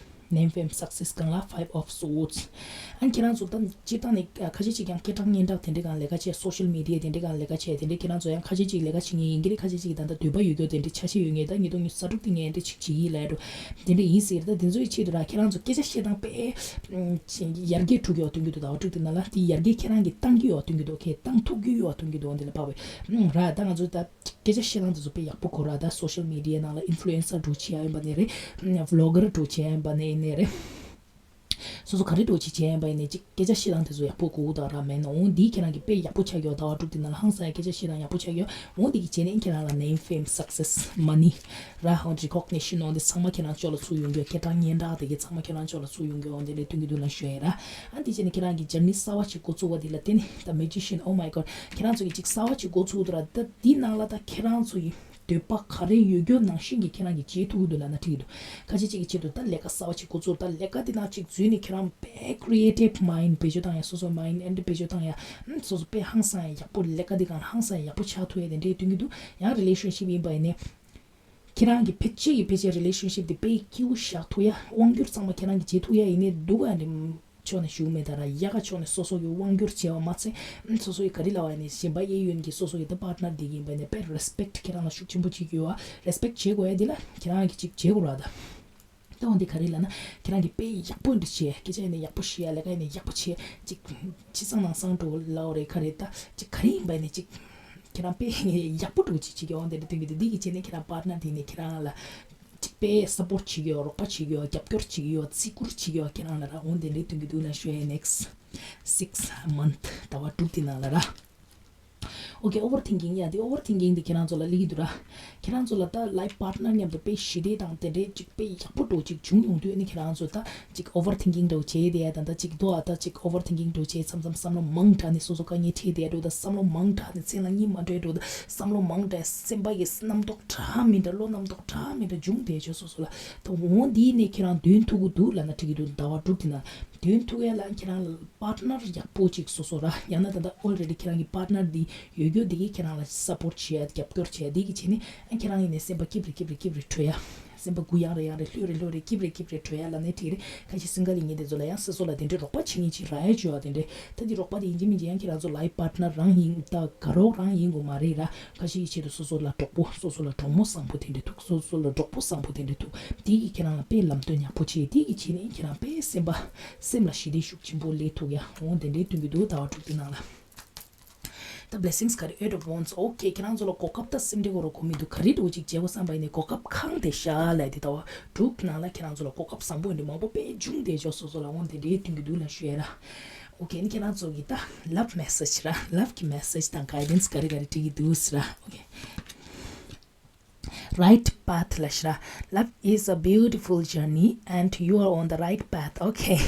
Name fame success གང་ལ་Five of Swords། ཨ་ནི་ཁྱེད་རང་ཚོ་ད་སྤྱིར་བཏང་ནས་ཁ་ཤས་ཅིག་ཀྱང་སྐད་གྲགས་སྙན་གྲགས་དེ་འདྲའི་སྒང་ལས་ཀ་བྱས། སོ་ཤལ་མི་ཌི་ཡ་དེ་འདྲའི་སྒང་ལས་ཀ་བྱས། དེ་འདྲའི་ཁྱེད་རང་ཚོ་ཡང་ཁ་ཤས་ཅིག་ལས་ཀ་བྱེད་མཁན་ཡིན་གྱི་རེད། ཁ་ཤས་ཅིག་ད་ལྟ་འདོད་པ་ཡོད་རྒྱུ་དེ་འདྲའི་ཆ་ཤས་ཡོད་མཁན། ད་ཉིས་སྟོང་ཉི་ཤུ་རྩ་དྲུག་དེ་ངས་འདི་ཅིག་བྱེད་ཀྱི་ཡིན་ལབ་འགྲོ་དེ་འདྲའི་ཡིན་ཟེར། ད་དེ་ཚོའི་ཆེད་དུ་ར་ཁྱེད་རང་ཚོ་སྐད་ཆ་བཤད་སྟངས་དཔེ་ཡར་རྒྱས་འགྲོ་གི་ཡོད་སྟོན་གྱི་འདུག་ཟླ་བ་དྲུག་དེ་ནང་ལ་དེ་ཡར་རྒྱས་ཁྱེད་རང་གིས་བཏང་གི་ཡོད་སྟོན་གྱི་འདུག་ཁྱེད་བཏང་ཐུབ་ཀྱི་ཡོད་སྟོན་གྱི་འདུག་འདི་ལ་དཔག་པའི་ར། ད་ང་ཚོ་ད་སྐད་ཆ་བཤད་སྟངས་དེ་ཚོ་དཔེ་ཡག་པོ་གོ་ར། ད་སོ་ཤལ་མི་ཌི་ཡ་ནང་ལ་ཨིན་ཕུ་ལུ་ཨེན་སར་འདྲ་བོ་བྱེད་ཡ་ཡིན་པ་ནས་རེད། བྷི་ལོག་གར་འདྲ་བོ་བྱེད་ཡ་ཡིན་པ་ནས་ནས་རེད། སོ་སོ་ག་རེ་འདྲ་བོ་ཅིག་བྱས་ཡིན་པ་ཡིན་ནའི་ཅིག་སྐད་ཆ་བཤད་སྟངས་དེ་ཚོ་ཡག་པོ་གོ་དང་ར་མེད་ན། འོང་འདི་ཁྱེད་རང་གི་དཔེ་ཡག་པོ་ཆགས་ཡོད། ཟླ་བ་དྲུག་དེ་ནང་ལ་ཧང་སང་ཡ་སྐད་ཆ་བཤད་སྟངས་ཡག་པོ་ཆགས་ཡོད། འོང་འདི་གི་བྱས་ནས་ཁྱེད་རང་ལ་name fame success money ར་འོང་recognition འོང་འདི་ཚང་མ་ཁྱེད་རང་ཕྱོགས་ལ་ཚུར་ཡོང་གི་ཡོད། སྐད་གྲགས་སྙན་གྲགས་དེ་གི་ཚང་མ་ཁྱེད་རང་ཕྱོགས་ལ་ཚུར་ཡོང་གི་ཡོད། འོང་དེ་འདྲའི་སྟོན་གྱི་འདུག་ལབ་ཞུ་ཡ་ར། ཨ་འདི་བྱས་ནས་ཁྱེད་རང་གི་ཇར་ནི་གསར་བ་ཅིག་འགོ་ཚུགས་པ་འདི་ལ་བརྟེན་ནས་ད་magician oh my god ཁྱེད་རང་ཚོ་གི་ཅིག་གསར་བ་ཅིག་འགོ་ཚུགས་འདུག་ར། ད་འདི་ནང་ལ་ད་ཁྱེད་རང་ཚོ་ཡི་འདོད་པ་ག་རེ་ཡོད་རྒྱུ་ནང་བཞིན་གྱི་ཁྱེད་རང་གིས་བྱེད་ཐུབ་ཀྱི་འདུག་ལབ་ན་འགྲིག་གི་འདུག་ཁ་ཤས་ཅིག་གི་ཆེད་དུ་ད་ལས་ཀ་གསར་བ་ཅིག་འགོ་ཚུགས། ད་ལས་ཀ་དེ་ནང་ཅིག་འཛུལ་ནས་ཁྱེད་རང་དཔེ་creative mind བེད་སྤྱོད་བཏང་ཡ། སོ་སོ་mind and བེད་སྤྱོད་བཏང་ཡ། ཨམ་སོ་སོ་དཔེ་ཧང་སང་ཡ་ཡག་པོ་ལས་ཀ་དེ་གང་ཧང་སང་ཡ་ཡག་པོ་ཆགས་ཐུབ་ཡ་དེ་འདྲའི་སྟོན་གྱི་འདུག་ཡང་relationship ཡིན་པ་ཡིན་ནའི་ཁྱེད་རང་གི་ཕལ་ཆེར་གྱི་ཕལ་ཆེར་relationship དེ་དཔེ་སྐྱིད་པོ་བཞག་ཐུབ་ཡ། དབང་སྒྱུར་ཚང་མ་ཁྱེད་རང་གིས་བྱེད་ཐུབ་ཡ་ཡིན་ནའི་འདུག་ག་ནི། ཕྱོགས་ནས་ཞུ་མེད་ད་ར། ཡ་ག་ཕྱོགས་ནས་སོ་སོ་གི་དབང་སྒྱུར་བྱས་པ་མ་ཚད་སོ་སོ་ཡི་ག་རེ་ལབ་པ་ཡིན་ནའི་གཞན་པ་གཡས་གཡོན་གྱི་སོ་སོ་གི་ད་པར་ཊི་ནར་འདི་ཡིན་པ་ཡིན་ནའི་དཔེ་རེ་སི་པེག་ཊི་ཁྱེད་རང་ལ་ཤུགས་ཆེན་པོ་བྱེད་ཀྱི་ཡོད་པ། རེ་སི་པེག་ཊི་བྱེད་དགོས་ཡ་འདི་ལ་ཁྱེད་རང་གིས་ཅིག་བྱེད་དགོས་ར་ད། ད་འོ་འདི་ག་རེ་ལབ་ན་ཁྱེད་རང་གིས་དཔེ་ཡག་པོ་འདི་བྱས། སྐད་ཆ་ཡིན་ནའི་ཡག་པོ་བཤད་ཡ། ལས་ཀ་ཡིན་ནའི་ཡག་པོ་བྱས། ཅིག་ཕྱི་གསང་ནང་གསང་འགྲོ་ལབ་པ་རེད་ག་རེ་ད་ཅིག་ག་རེ་ཡིན་པ་ཡིན་ནའི་ཅིག་ཁྱེད་རང་དཔེ་ཡག་པོ་འགྲོ་ཅིག་བྱེད་ཀྱི་འོང་དེ་འདྲ་སྟོན་གྱི་འདུག་འདི་གི་བྱས་ནས་ཁྱེད་རང་པར་ཊི་ནར་དེ་ནས་ཁྱེད་རང་ལ་ཅིག་ དཔེ་སཔོརཊ་བྱེད་ཀྱི་ཡོད། རོགས་པ་བྱེད་ཀྱི་ཡོད། རྒྱབ་སྐྱོར་བྱེད་ཀྱི་ཡོད། བརྩི་བཀུར་བྱེད་ཀྱི་ཡོད། ཁྱེད་རང་ལ་ར་འོ་དེ་འདྲའི་སྟོན་གྱི་འདུག་ལ་ཞུ་ཡ། ནེགསི་སིགས་མནཐ་ཟླ་བ་དྲུག་དེ་ནང་ལ་ར། ཨོ་ཀེ། ཨོ་ཝར་ཐིང་ཀིང་ཡ་དེ། ཨོ་ཝར་ཐིང་ཀིང་དེ་ཁྱེད་རང་ཚོ་ལ་སླེབས་ཀྱི་འདུག་ར། ཁྱེད་རང་ཚོ་ལ་ད་ལའིཕ་པཱར་ཊི་ནར་མཉམ་དུ་དཔེ་ཞི་བདེ་དང་དེ་འདྲའི་ཅིག་དཔེ་ཡག་པོ་འདྲ་ཅིག་བྱུང་ཡོང་དུས་ཨ་ནི་ཁྱེད་རང་ཚོ་ད་ཅིག་ཨོ་ཝར་ཐིང་ཀིང་འདྲ་བྱས་དེ་ཡ། ད་ད་ཅིག་དོ་ཨ་ད་ཅིག་ཨོ་ཝར་ཐིང་ཀིང་འདྲ་བྱས་མཚམས་མཚམས་བསམ་བློ་མང་དྲགས་ནས་སོ་སོ་དཀའ་ངལ་འཕྲད་དེ་ཡ་འགྲོ། ད་བསམ་བློ་མང་དྲགས་ནས་མཚན་ལ་གཉིད་མ་འགྲོ་འགྲོ། ད་བསམ་བློ་མང་དྲགས་སེམས་པ་གི་རྣམ་རྟོག་འདྲ་མི་འདྲ་བློ་རྣམ་རྟོག་འདྲ་མི་འདྲ་འབྱུང་བསྡད་བྱས་སོ་སོ་ལ། ད་འོ་འདི་ནས་ཁྱེད་རང་འདོན་ཐུབ་ཀྱི་འདུག་ལབ་ན་འགྲིག་གི་འདུག་ཟླ་བ་དྲུག་དེ་ནང་འདོན་ཐུབ་ཡ་ལ་ཁྱེད་རང་ལ་པཱར་ཊི་ནར་ཡག་པོ་ཅིག་སོ་སོ་ར། ཡང་ན་ད་ལྟ་ཨོལ་རེ་ཌི་ཁྱེད་རང་གི་པཱར་ཊི་ནར་འདི་ཡོད་རྒྱུ་འདི་གིས་ཁྱེད་རང་ལ་སཔོརཊ་བྱེད་ཡ། རྒྱབ་སྐྱོར་བྱེད་ཡ། འདི་གིས་བྱས་ནས་ཨ་ཁྱེད་རང་ཡིན་ནས་སེམས་པ་སྐྱིད་པོ་རེ་སྐྱིད་པོ་རེ་སྐྱིད་པོ་རེ་བྲོ་ཡ། སེམས་པ་གུ་ཡངས་རེ་ཡངས་རེ་ལྷོད་རེ་ལྷོད་རེ་སྐྱིད་པོ་རེ་སྐྱིད་པོ་རེ་བྲོ་ཡ་ལབ་ནས་འགྲིག་རེད། ཁ་ཤས་སིང་གལ་ལི་ཉིན་དེ་ཚོ་ལ་ཡང་སོ་སོ་ལ་དེ་འདྲའི་རོགས་པ་བྱེད་མཁན་ཅིག་རག་ཡ་བྱོས་ཡ། དེ་འདྲའི་ད་འདི་རོགས་པ་དེ་ཡིན་གཅིག་མིན་གཅིག་ཡང་ཁྱེད་རང་ཚོ་ལའིཕ་པཱར་ཊི་ནར་རང་ཡིན། ད་དགའ་རོགས་རང་ཡིན་དགོས་མ་རེད་ར། ཁ་ཤས་ཀྱི་ཆེད་དུ་སོ་སོ་ལ་གྲོགས་པོ། སོ་སོ་ལ་གྲོགས་མོ་བཟང་པོ་དེ་འདྲ་འདུག་སོ་སོ་ལ་གྲོགས་པོ་བཟང་པོ་དེ་འདྲ་འདུག་དེ་གིས་ཁྱེད་རང་ལ་དཔེ་ལམ་སྟོན་ཡག་པོ་བྱེད། དེ་གིས་བྱས་ནས་ཁྱེད་རང་དཔེ་སེམས་པ་སེམས་ལ་ཞི་བདེ་ཤུགས་ཆེན་པོ་སླེབས་ཐུབ་ཡ། འོ་དེ་འདྲའི་སྟོན་གྱི་འདུག་ཟླ་བ་དྲུག་དེ་ནང་ལ། ད་བི་ལེ་སིང་སི་ག་རེ། ཨེ་ཊི་ཨོཕ་ཝེན་སི། ཨོ་ཀེ། ཁྱེད་རང་ཚོ་ལ་གོ་སྐབས་ད་སེམས་ཁྲལ་དགོས་རོགས་གོ་མི་འདུག་ག་རེ་འདྲ་བོ་ཅིག་བྱེད་དགོས་བསམ་པ་ཡིན་ནའི་གོ་སྐབས་ཁེངས་བསྡད་ཤག་ལབ་དེ། ཟླ་བ་དྲུག་ནང་ལ་ཁྱེད་རང་ཚོ་ལ་གོ་སྐབས་བཟང་པོ་འདི་མང་པོ་དཔེ་འབྱུང་བསྡད་ཤག་སོ་སོ་ལ་འོ་དེ་འདྲའི་སྟོན་གྱི་འདུག་ལབ་ཞུ་ཡ་ར། ཨོ་ཀེ། ཨ་ནི་ཁྱེད་རང་ཚོ་གི་ད་ལབ་མེ་སེ་ཇི་ར། ལབ་ཀྱི་མེ་སེ་ཇི་དང་གའི་ཌེན་སི་ག་རེ་ག་རེ་སྤྲད་ཀྱི་འདུག་ཟེར་ར། ཨོ་ཀེ། རའིཊ་པཱཐ་ལབ་ཤག་ར། Love is a beautiful journey and you are on the right path. Okay.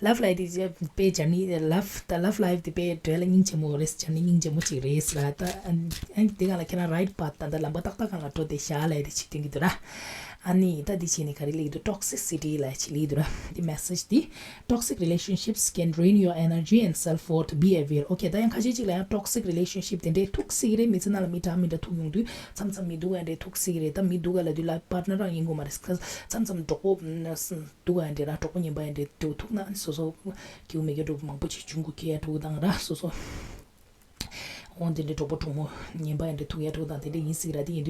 ལབ་ལབ་དེ་དཔེ་ཇར་ནི། ལབ་ད་ལབ་ལའིཕ་དེ་དཔེ་འདྲ་ལ་སྙིང་རྗེ་མོ་རེད། ཇར་ནི་སྙིང་རྗེ་མོ་ཅིག་རེད་ཟེར་ར། ད་ཨ་ནི་དེ་སྒང་ལ་ཁྱེད་རང་རའིཊ་པཱཐ་ད་ད་ལམ་པ་ཏག་ཏག་སྒང་ལ་འགྲོ་བསྡད་ཤག་ལབ་དེ་ཅིག་སྟོན་གྱི་འདུག་ར། ཨ་ནི་ད་འདི་བྱས་ནས་ག་རེ་ལབ་ཀྱི་འདུག་ཊོག་སི་སི་ཊི་ལབ་ཅིག་ལབ་ཀྱི་འདུག་ར། འདི་མེ་སེ་ཇི་འདི། Toxic relationships can drain your energy and self-worth. Be aware. Okay. ད་ཡང་ཁ་ཤས་ཅིག་ལ་ཡང་ཊོག་སིག་རི་ལེ་ཤན་ཤིབ་དེ་འདྲའི་ཐུག་སྲིད་ཀྱི་རེད། མི་ཚེ་ནང་ལ་མི་འདྲ་མི་འདྲ་ཐུག་ཡོང་དུས་མཚམས་མཚམས་མི་སྡུག་ཡ་འདྲ་ཐུག་སྲིད་ཀྱི་རེད། ད་མི་སྡུག་ག་ལབ་དུས་ལའིཕ་པཱར་ཊི་ནར་རང་ཡིན་དགོས་མ་རེད། མཚམས་མཚམས་གྲོགས་པོ་སྡུག་ཡ་འདྲ་ར། གྲོགས་པོ་ངན་པ་ཡ་འདྲ་འདྲ་ཐུག་ན་སོ་སོ་སྐྱིད་པོ་མེད་མཁན་འདྲ་མང་པོ་ཅིག་བྱུང་དགོས་ཁེལ་ཡ་འདྲ་དང་ར། སོ་སོ་འོ་དེ་འདྲའི་གྲོགས་པོ་གྲོགས་མོ་ངན་པ་ཡ་འདྲ་ཐུག་ཡ་འདྲ་དང་དེ་འདྲ་ཡིན་སྲིད་ཀྱི་ར། དེ་ཡིན་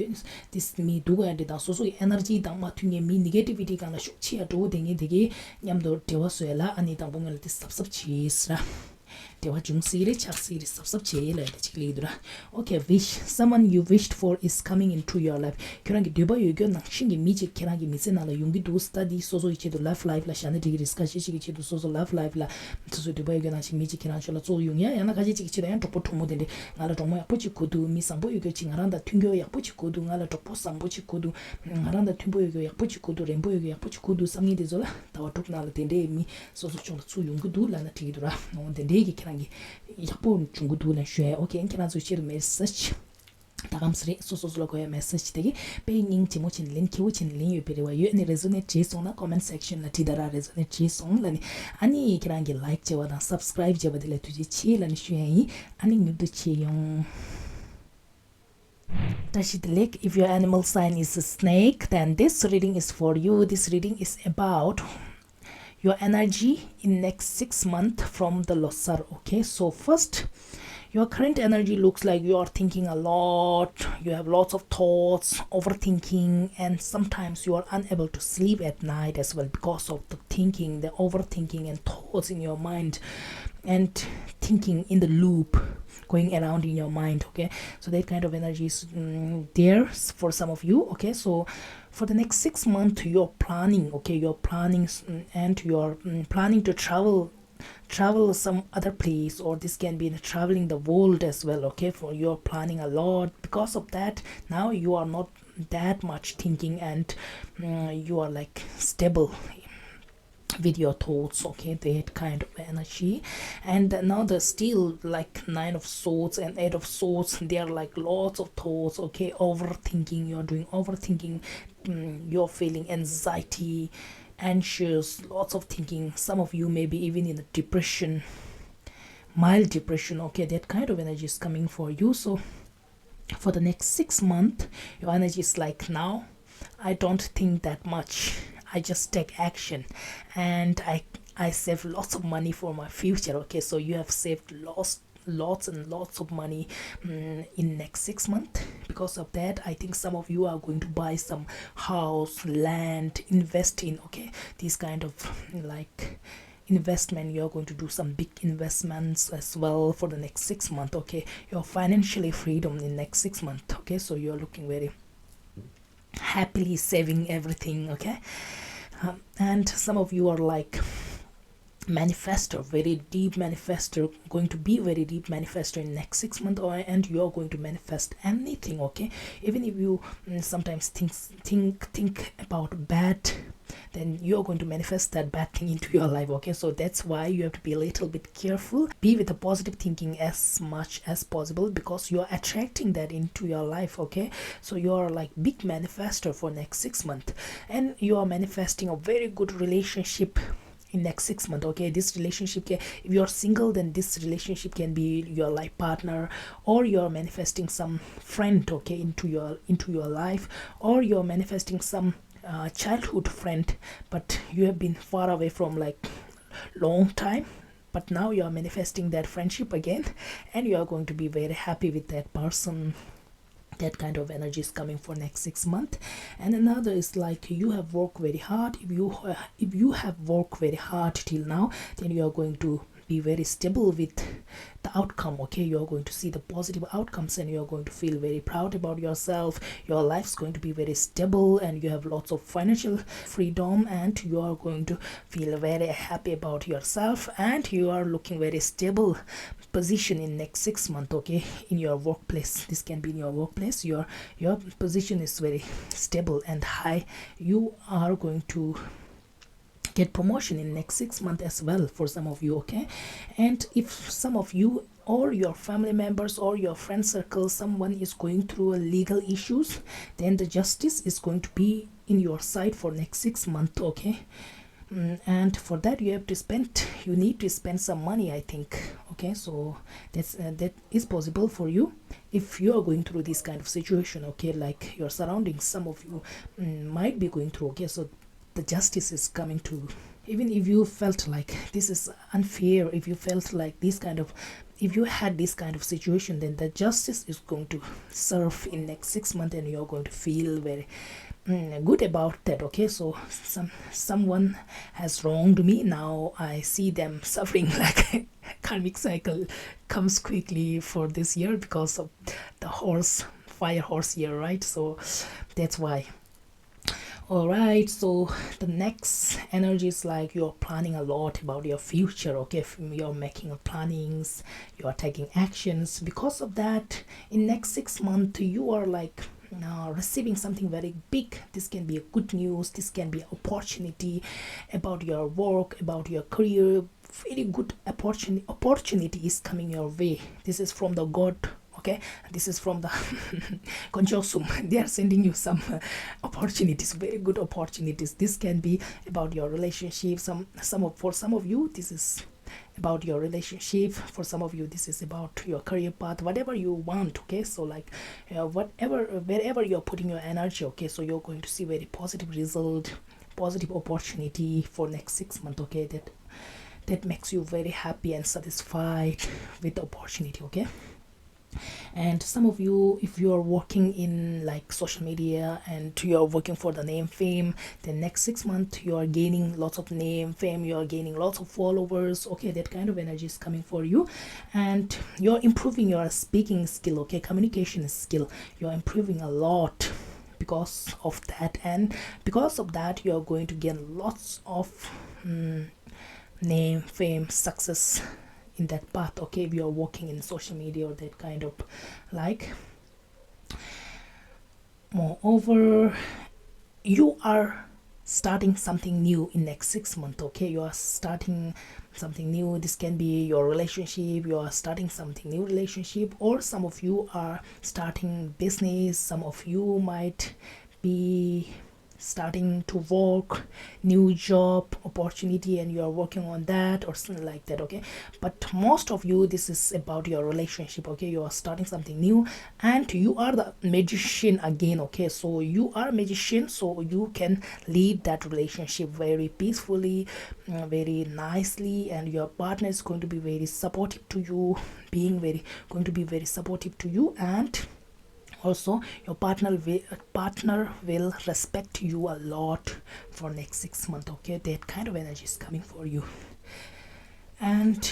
དུས་དེ་མི་སྡུག་ཡ་འདྲ་དང་སོ་སོ་ཡི་ཨེ་ནར་ཇི་དང་མ་མཐུན་མཁན་མི་ནེ་གེ་ཊི་བི་ཊི་སྒང་ལ་ཤུགས་ཆེ་ཡ་འདྲ་བོ་དེ་ངས་དེ་གའི་མཉམ་དུ་འབྲེལ་བ་བཟོ་ཡ་ལ། ཨ་ནི་དང་པོ་ངོས་ལ་དེ་གཟབ་གཟབ་བྱེད་ཟེར་ར། འབྲེལ་བ་འབྱུང་སྲིད་རེད། ཆགས་སྲིད་རེད། གཟབ་གཟབ་བྱེད་ལབ་ཡ་དེ་ཅིག་ལབ་ཀྱི་འདུག་ར། Okay, wish. Someone you wished for is coming into your life. ཁྱོད་རང་གི་འདོད་པ་ཡོད་རྒྱུ་ནང་བཞིན་གྱི་མི་ཅིག་ཁྱེད་རང་གི་མི་ཚེ་ནང་ལ་ཡོང་གི་འདུག་ད་འདི་སོ་སོ་ཡི་ཆེད་དུ་ལབ་ལའིཕ་ལ་བཞག་ན་འགྲིག་གི་རེད། ཁ་ཤས་ཅིག་གི་ཆེད་དུ་སོ་སོ་ལབ་ལའིཕ་ལ་སོ་སོའི་འདོད་པ་ཡོད་རྒྱུ་ནང་བཞིན་མི་ཅིག་ཁྱེད་རང་ཚོ་ལ་གཙོ་བོ་ཡོང་ཡ། ཡང་ན་ཁ་ཤས་ཅིག་གི་ཆེད་དུ་ཡང་གྲོགས་པོ་གྲོགས་མོ་དེ་འདྲས་ང་ལ་གྲོགས་མོ་ཡག་པོ་ཅིག་དགོས་འདུག་མི་བཟང་པོ་ཡོད་རྒྱུ་ཅིག་ང་རང་དང་མཐུན་རྒྱུ་ཡག་པོ་ཅིག་དགོས་འདུག་ང་ལ་གྲོགས་པོ་བཟང་པོ་ཅིག་དགོས་འདུག་ང་རང་དང་མཐུན་པོ་ཡོད་རྒྱུ་ཡག་པོ་ཅིག་དགོས་འདུག་རན་པོ་ཡོད་རྒྱུ་ཡག་པོ་ཅིག་དགོས་འདུག་བསམ་མཁན་དེ་ཚོ་ལ་ཟླ་བ་དྲུག་ནང་ལ་དེ་འདྲས་མི་སོ་སོ་ཕྱོགས་ལ་ཚུར་ཡོང་གི་འདུག་ལབ་ན་འགྲིག་གི་འདུག་ར། འོ་དེ་འདྲས་ཀྱི་ཁྱེད་རང་གི་ཡག་པོ་བྱུང་གི་འདུག་ལབ་ཞུ་ཡ། Okay, ཁྱེད་རང་ཚོའི་ཆེད་དུ་མེ་སེ་ཇི་ད་གམ་སི་རེད། སོ་སོ་སོ་ལ་དགོས་ཡ་མེ་སེ་ཇི་དེ་གི་དཔེ་སྙིང་རྗེ་མོ་བྱས་ནས་ལེན། མཁས་པོ་བྱས་ནས་ལེན་ཡོད་པའི་རེ་བ་ཡོད། ཨ་ནི་རེ་ཟོ་ནེཊ་བྱས་སོང་ན་ཀོ་མེན་ཊི་སེག་ཤན་ལ་བྲིས་དང་ར། རེ་ཟོ་ནེཊ་བྱས་སོང་ལབ་ནས། ཨ་ནི་ཁྱེད་རང་གི་ལའིཀ་བྱས་པ་དང་སབ་སི་ཀ་རའིབ་བྱས་པ་དེ་ལ་ཐུགས་རྗེ་ཆེ་ལབ་ནས་ཞུ་ཡ་ཡིན། ཨ་ནི་མྱུར་དུ་མཇལ་ཡོང་། བཀྲ་ཤིས་བདེ་ལེགས. If your animal sign is a snake, then this reading is for you. This reading is about your energy in next six months from the Losar. Okay, so first, your current energy looks like you are thinking a lot. You have lots of thoughts, overthinking, and sometimes you are unable to sleep at night as well because of the thinking, the overthinking, and thoughts in your mind, and thinking in the loop going around in your mind. Okay, so that kind of energy is, mm, there s- for some of you. Okay, so for the next six months, you're planning, okay, you're planning, mm, and you're, mm, planning to travel, travel some other place, or this can be traveling the world as well. Okay, for you're planning a lot. Because of that, now you are not that much thinking, and, mm, you are, like, stable with your thoughts. Okay, that kind of energy. And now the still, like, Nine of Swords and Eight of Swords, they are, like, lots of thoughts. Okay, overthinking, you're doing overthinking. Mm, you're feeling anxiety, anxious, lots of thinking. Some of you may be even in a depression, mild depression. Okay, that kind of energy is coming for you. So for the next six months, your energy is like, now I don't think that much. I just take action, and I I save lots of money for my future. Okay, so you have saved lots lots and lots of money, mm, in next six months. Because of that, I think some of you are going to buy some house, land, invest in, okay, these kind of, like, investment. You're going to do some big investments as well for the next six months. Okay, you're financially freedom in next six months. Okay, so you're looking very happily saving everything, okay? Um, and some of you are like manifestor, very deep manifestor, going to be very deep manifestor in next six months, or and you are going to manifest anything, okay? Even if you mm, sometimes think think think about bad, then you are going to manifest that bad thing into your life, okay? So that's why you have to be a little bit careful. Be with a positive thinking as much as possible, because you are attracting that into your life, okay? So you are like big manifestor for next six months, and you are manifesting a very good relationship in next six months, okay? This relationship can, if you're single, then this relationship can be your life partner, or you're manifesting some friend, okay, into your into your life, or you're manifesting some uh, childhood friend, but you have been far away from like long time, but now you are manifesting that friendship again, and you are going to be very happy with that person. That kind of energy is coming for next six months. And another is like you have worked very hard. If you uh, if you have worked very hard till now, then you are going to be very stable with the outcome, okay? You are going to see the positive outcomes, and you are going to feel very proud about yourself. Your life's going to be very stable, and you have lots of financial freedom, and you are going to feel very happy about yourself, and you are looking very stable position in next six months, okay? In your workplace, this can be in your workplace. Your your position is very stable and high. You are going to get promotion in next six months as well for some of you, okay? And if some of you or your family members or your friend circle, someone is going through a legal issues, then the justice is going to be in your side for next six months, okay? Mm, and for that you have to spend, you need to spend some money, I think, okay? So that's uh, that is possible for you if you are going through this kind of situation, okay? Like your surroundings, some of you mm, might be going through, okay? So the justice is coming to, even if you felt like this is unfair, if you felt like this kind of, if you had this kind of situation, then the justice is going to serve in next six months, and you're going to feel very mm, good about that, okay? So some someone has wronged me. Now I see them suffering, like karmic cycle comes quickly for this year because of the horse, fire horse year, right? So that's why. All right, so the next energy is like you're planning a lot about your future, okay? You're making plannings, you're taking actions. Because of that, in next six months, you are like uh, receiving something very big. This can be a good news, this can be an opportunity about your work, about your career. Very good opportunity, opportunity is coming your way. This is from the God, okay? This is from the Konchosum. They are sending you some uh, opportunities, very good opportunities. This can be about your relationship. Some some of for some of you this is about your relationship. For some of you this is about your career path, whatever you want, okay? So like uh, whatever, wherever you're putting your energy, okay? So you're going to see very positive result, positive opportunity for next six months, okay? That that makes you very happy and satisfied with the opportunity, okay? And some of you, if you are working in like social media and you are working for the name, fame, then next six months you are gaining lots of name, fame, you are gaining lots of followers, okay? That kind of energy is coming for you. And you're improving your speaking skill, okay? Communication skill, you're improving a lot because of that, and because of that you are going to gain lots of um, name, fame, success in that path, okay? If you are working in social media or that kind of, like, moreover, you are starting something new in next six months, okay? You are starting something new. This can be your relationship, you are starting something new relationship, or some of you are starting business. Some of you might be starting to work, new job opportunity, and you are working on that or something like that, okay? But most of you, this is about your relationship, okay? You are starting something new, and you are the magician again, okay? So you are a magician, so you can lead that relationship very peacefully, uh, very nicely, and your partner is going to be very supportive to you, being very going to be very supportive to you, and also your partner will, partner will respect you a lot for next six months, okay? That kind of energy is coming for you. And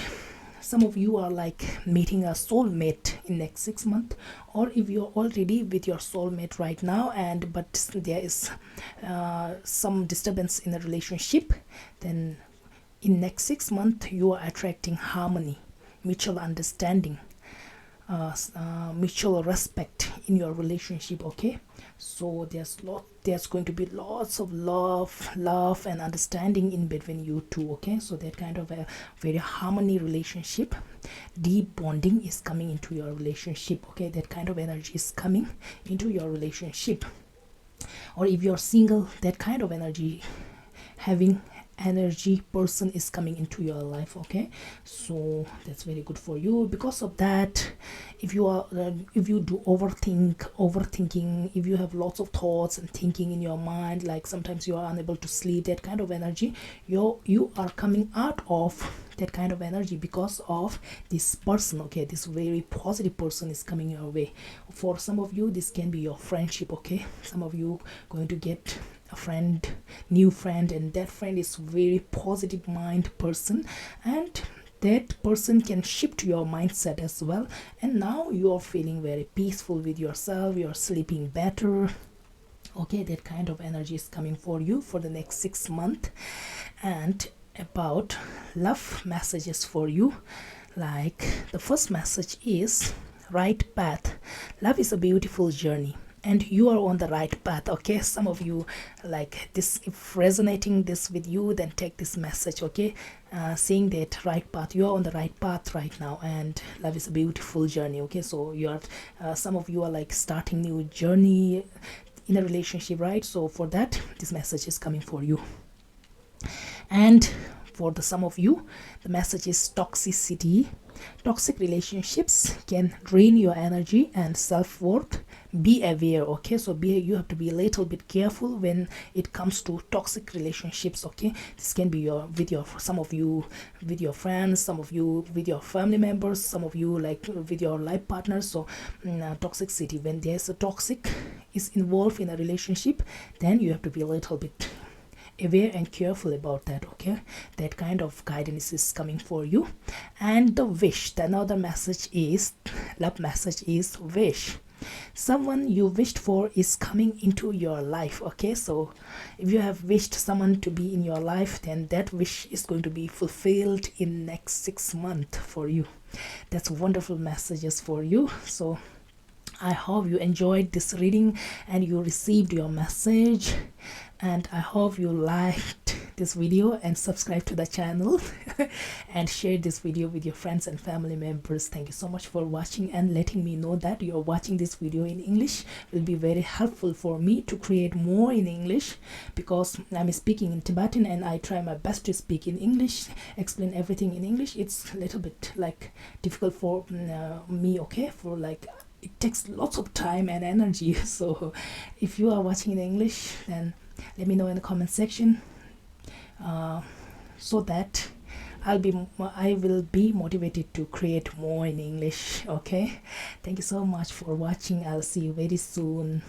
Some of you are like meeting a soulmate in next six months, or if you're already with your soulmate right now and but there is uh, some disturbance in the relationship, then in next six months you are attracting harmony, mutual understanding, uh, uh, mutual respect in your relationship. Okay, so there's lot there's going to be lots of love love and understanding in between you two. Okay, so that kind of a very harmony relationship, deep bonding is coming into your relationship. Okay, that kind of energy is coming into your relationship. Or if you're single, that kind of energy having energy person is coming into your life. Okay, so that's very good for you. Because of that, if you are uh, if you do overthink overthinking, if you have lots of thoughts and thinking in your mind, like sometimes you are unable to sleep, that kind of energy, you you are coming out of that kind of energy because of this person. Okay, this very positive person is coming your way. For some of you, this can be your friendship. Okay, some of you going to get a friend, new friend, and that friend is very positive mind person, and that person can shift your mindset as well. And now you are feeling very peaceful with yourself, you are sleeping better. Okay, that kind of energy is coming for you for the next six months. And about love messages for you, like, the first message is right path. Love is a beautiful journey and you are on the right path. Okay, some of you, like, this, if resonating this with you, then take this message. Okay, uh, saying that right path, you are on the right path right now and love is a beautiful journey. Okay, so you are uh, some of you are like starting new journey in a relationship, right? So for that, this message is coming for you. And for the some of you, the message is toxicity. Toxic relationships can drain your energy and self-worth. Be aware. Okay, so be you have to be a little bit careful when it comes to toxic relationships. Okay, this can be your with your some of you with your friends, some of you with your family members, some of you like with your life partners. So mm, uh, toxicity, when there's a toxic is involved in a relationship, then you have to be a little bit aware and careful about that. Okay, that kind of guidance is coming for you. And the wish, the another message is, love message is wish. Someone you wished for is coming into your life. Okay, so if you have wished someone to be in your life, then that wish is going to be fulfilled in next six months for you. That's wonderful messages for you. So I hope you enjoyed this reading and you received your message. And I hope you liked this video and subscribe to the channel and share this video with your friends and family members. Thank you so much for watching and letting me know that you're watching this video in English. Will be very helpful for me to create more in English because I'm speaking in Tibetan and I try my best to speak in English, explain everything in English. It's a little bit like difficult for mm, uh, me, okay, for like it takes lots of time and energy. So if you are watching in English, then let me know in the comment section uh, so that I'll be I will be motivated to create more in English. Okay, thank you so much for watching. I'll see you very soon.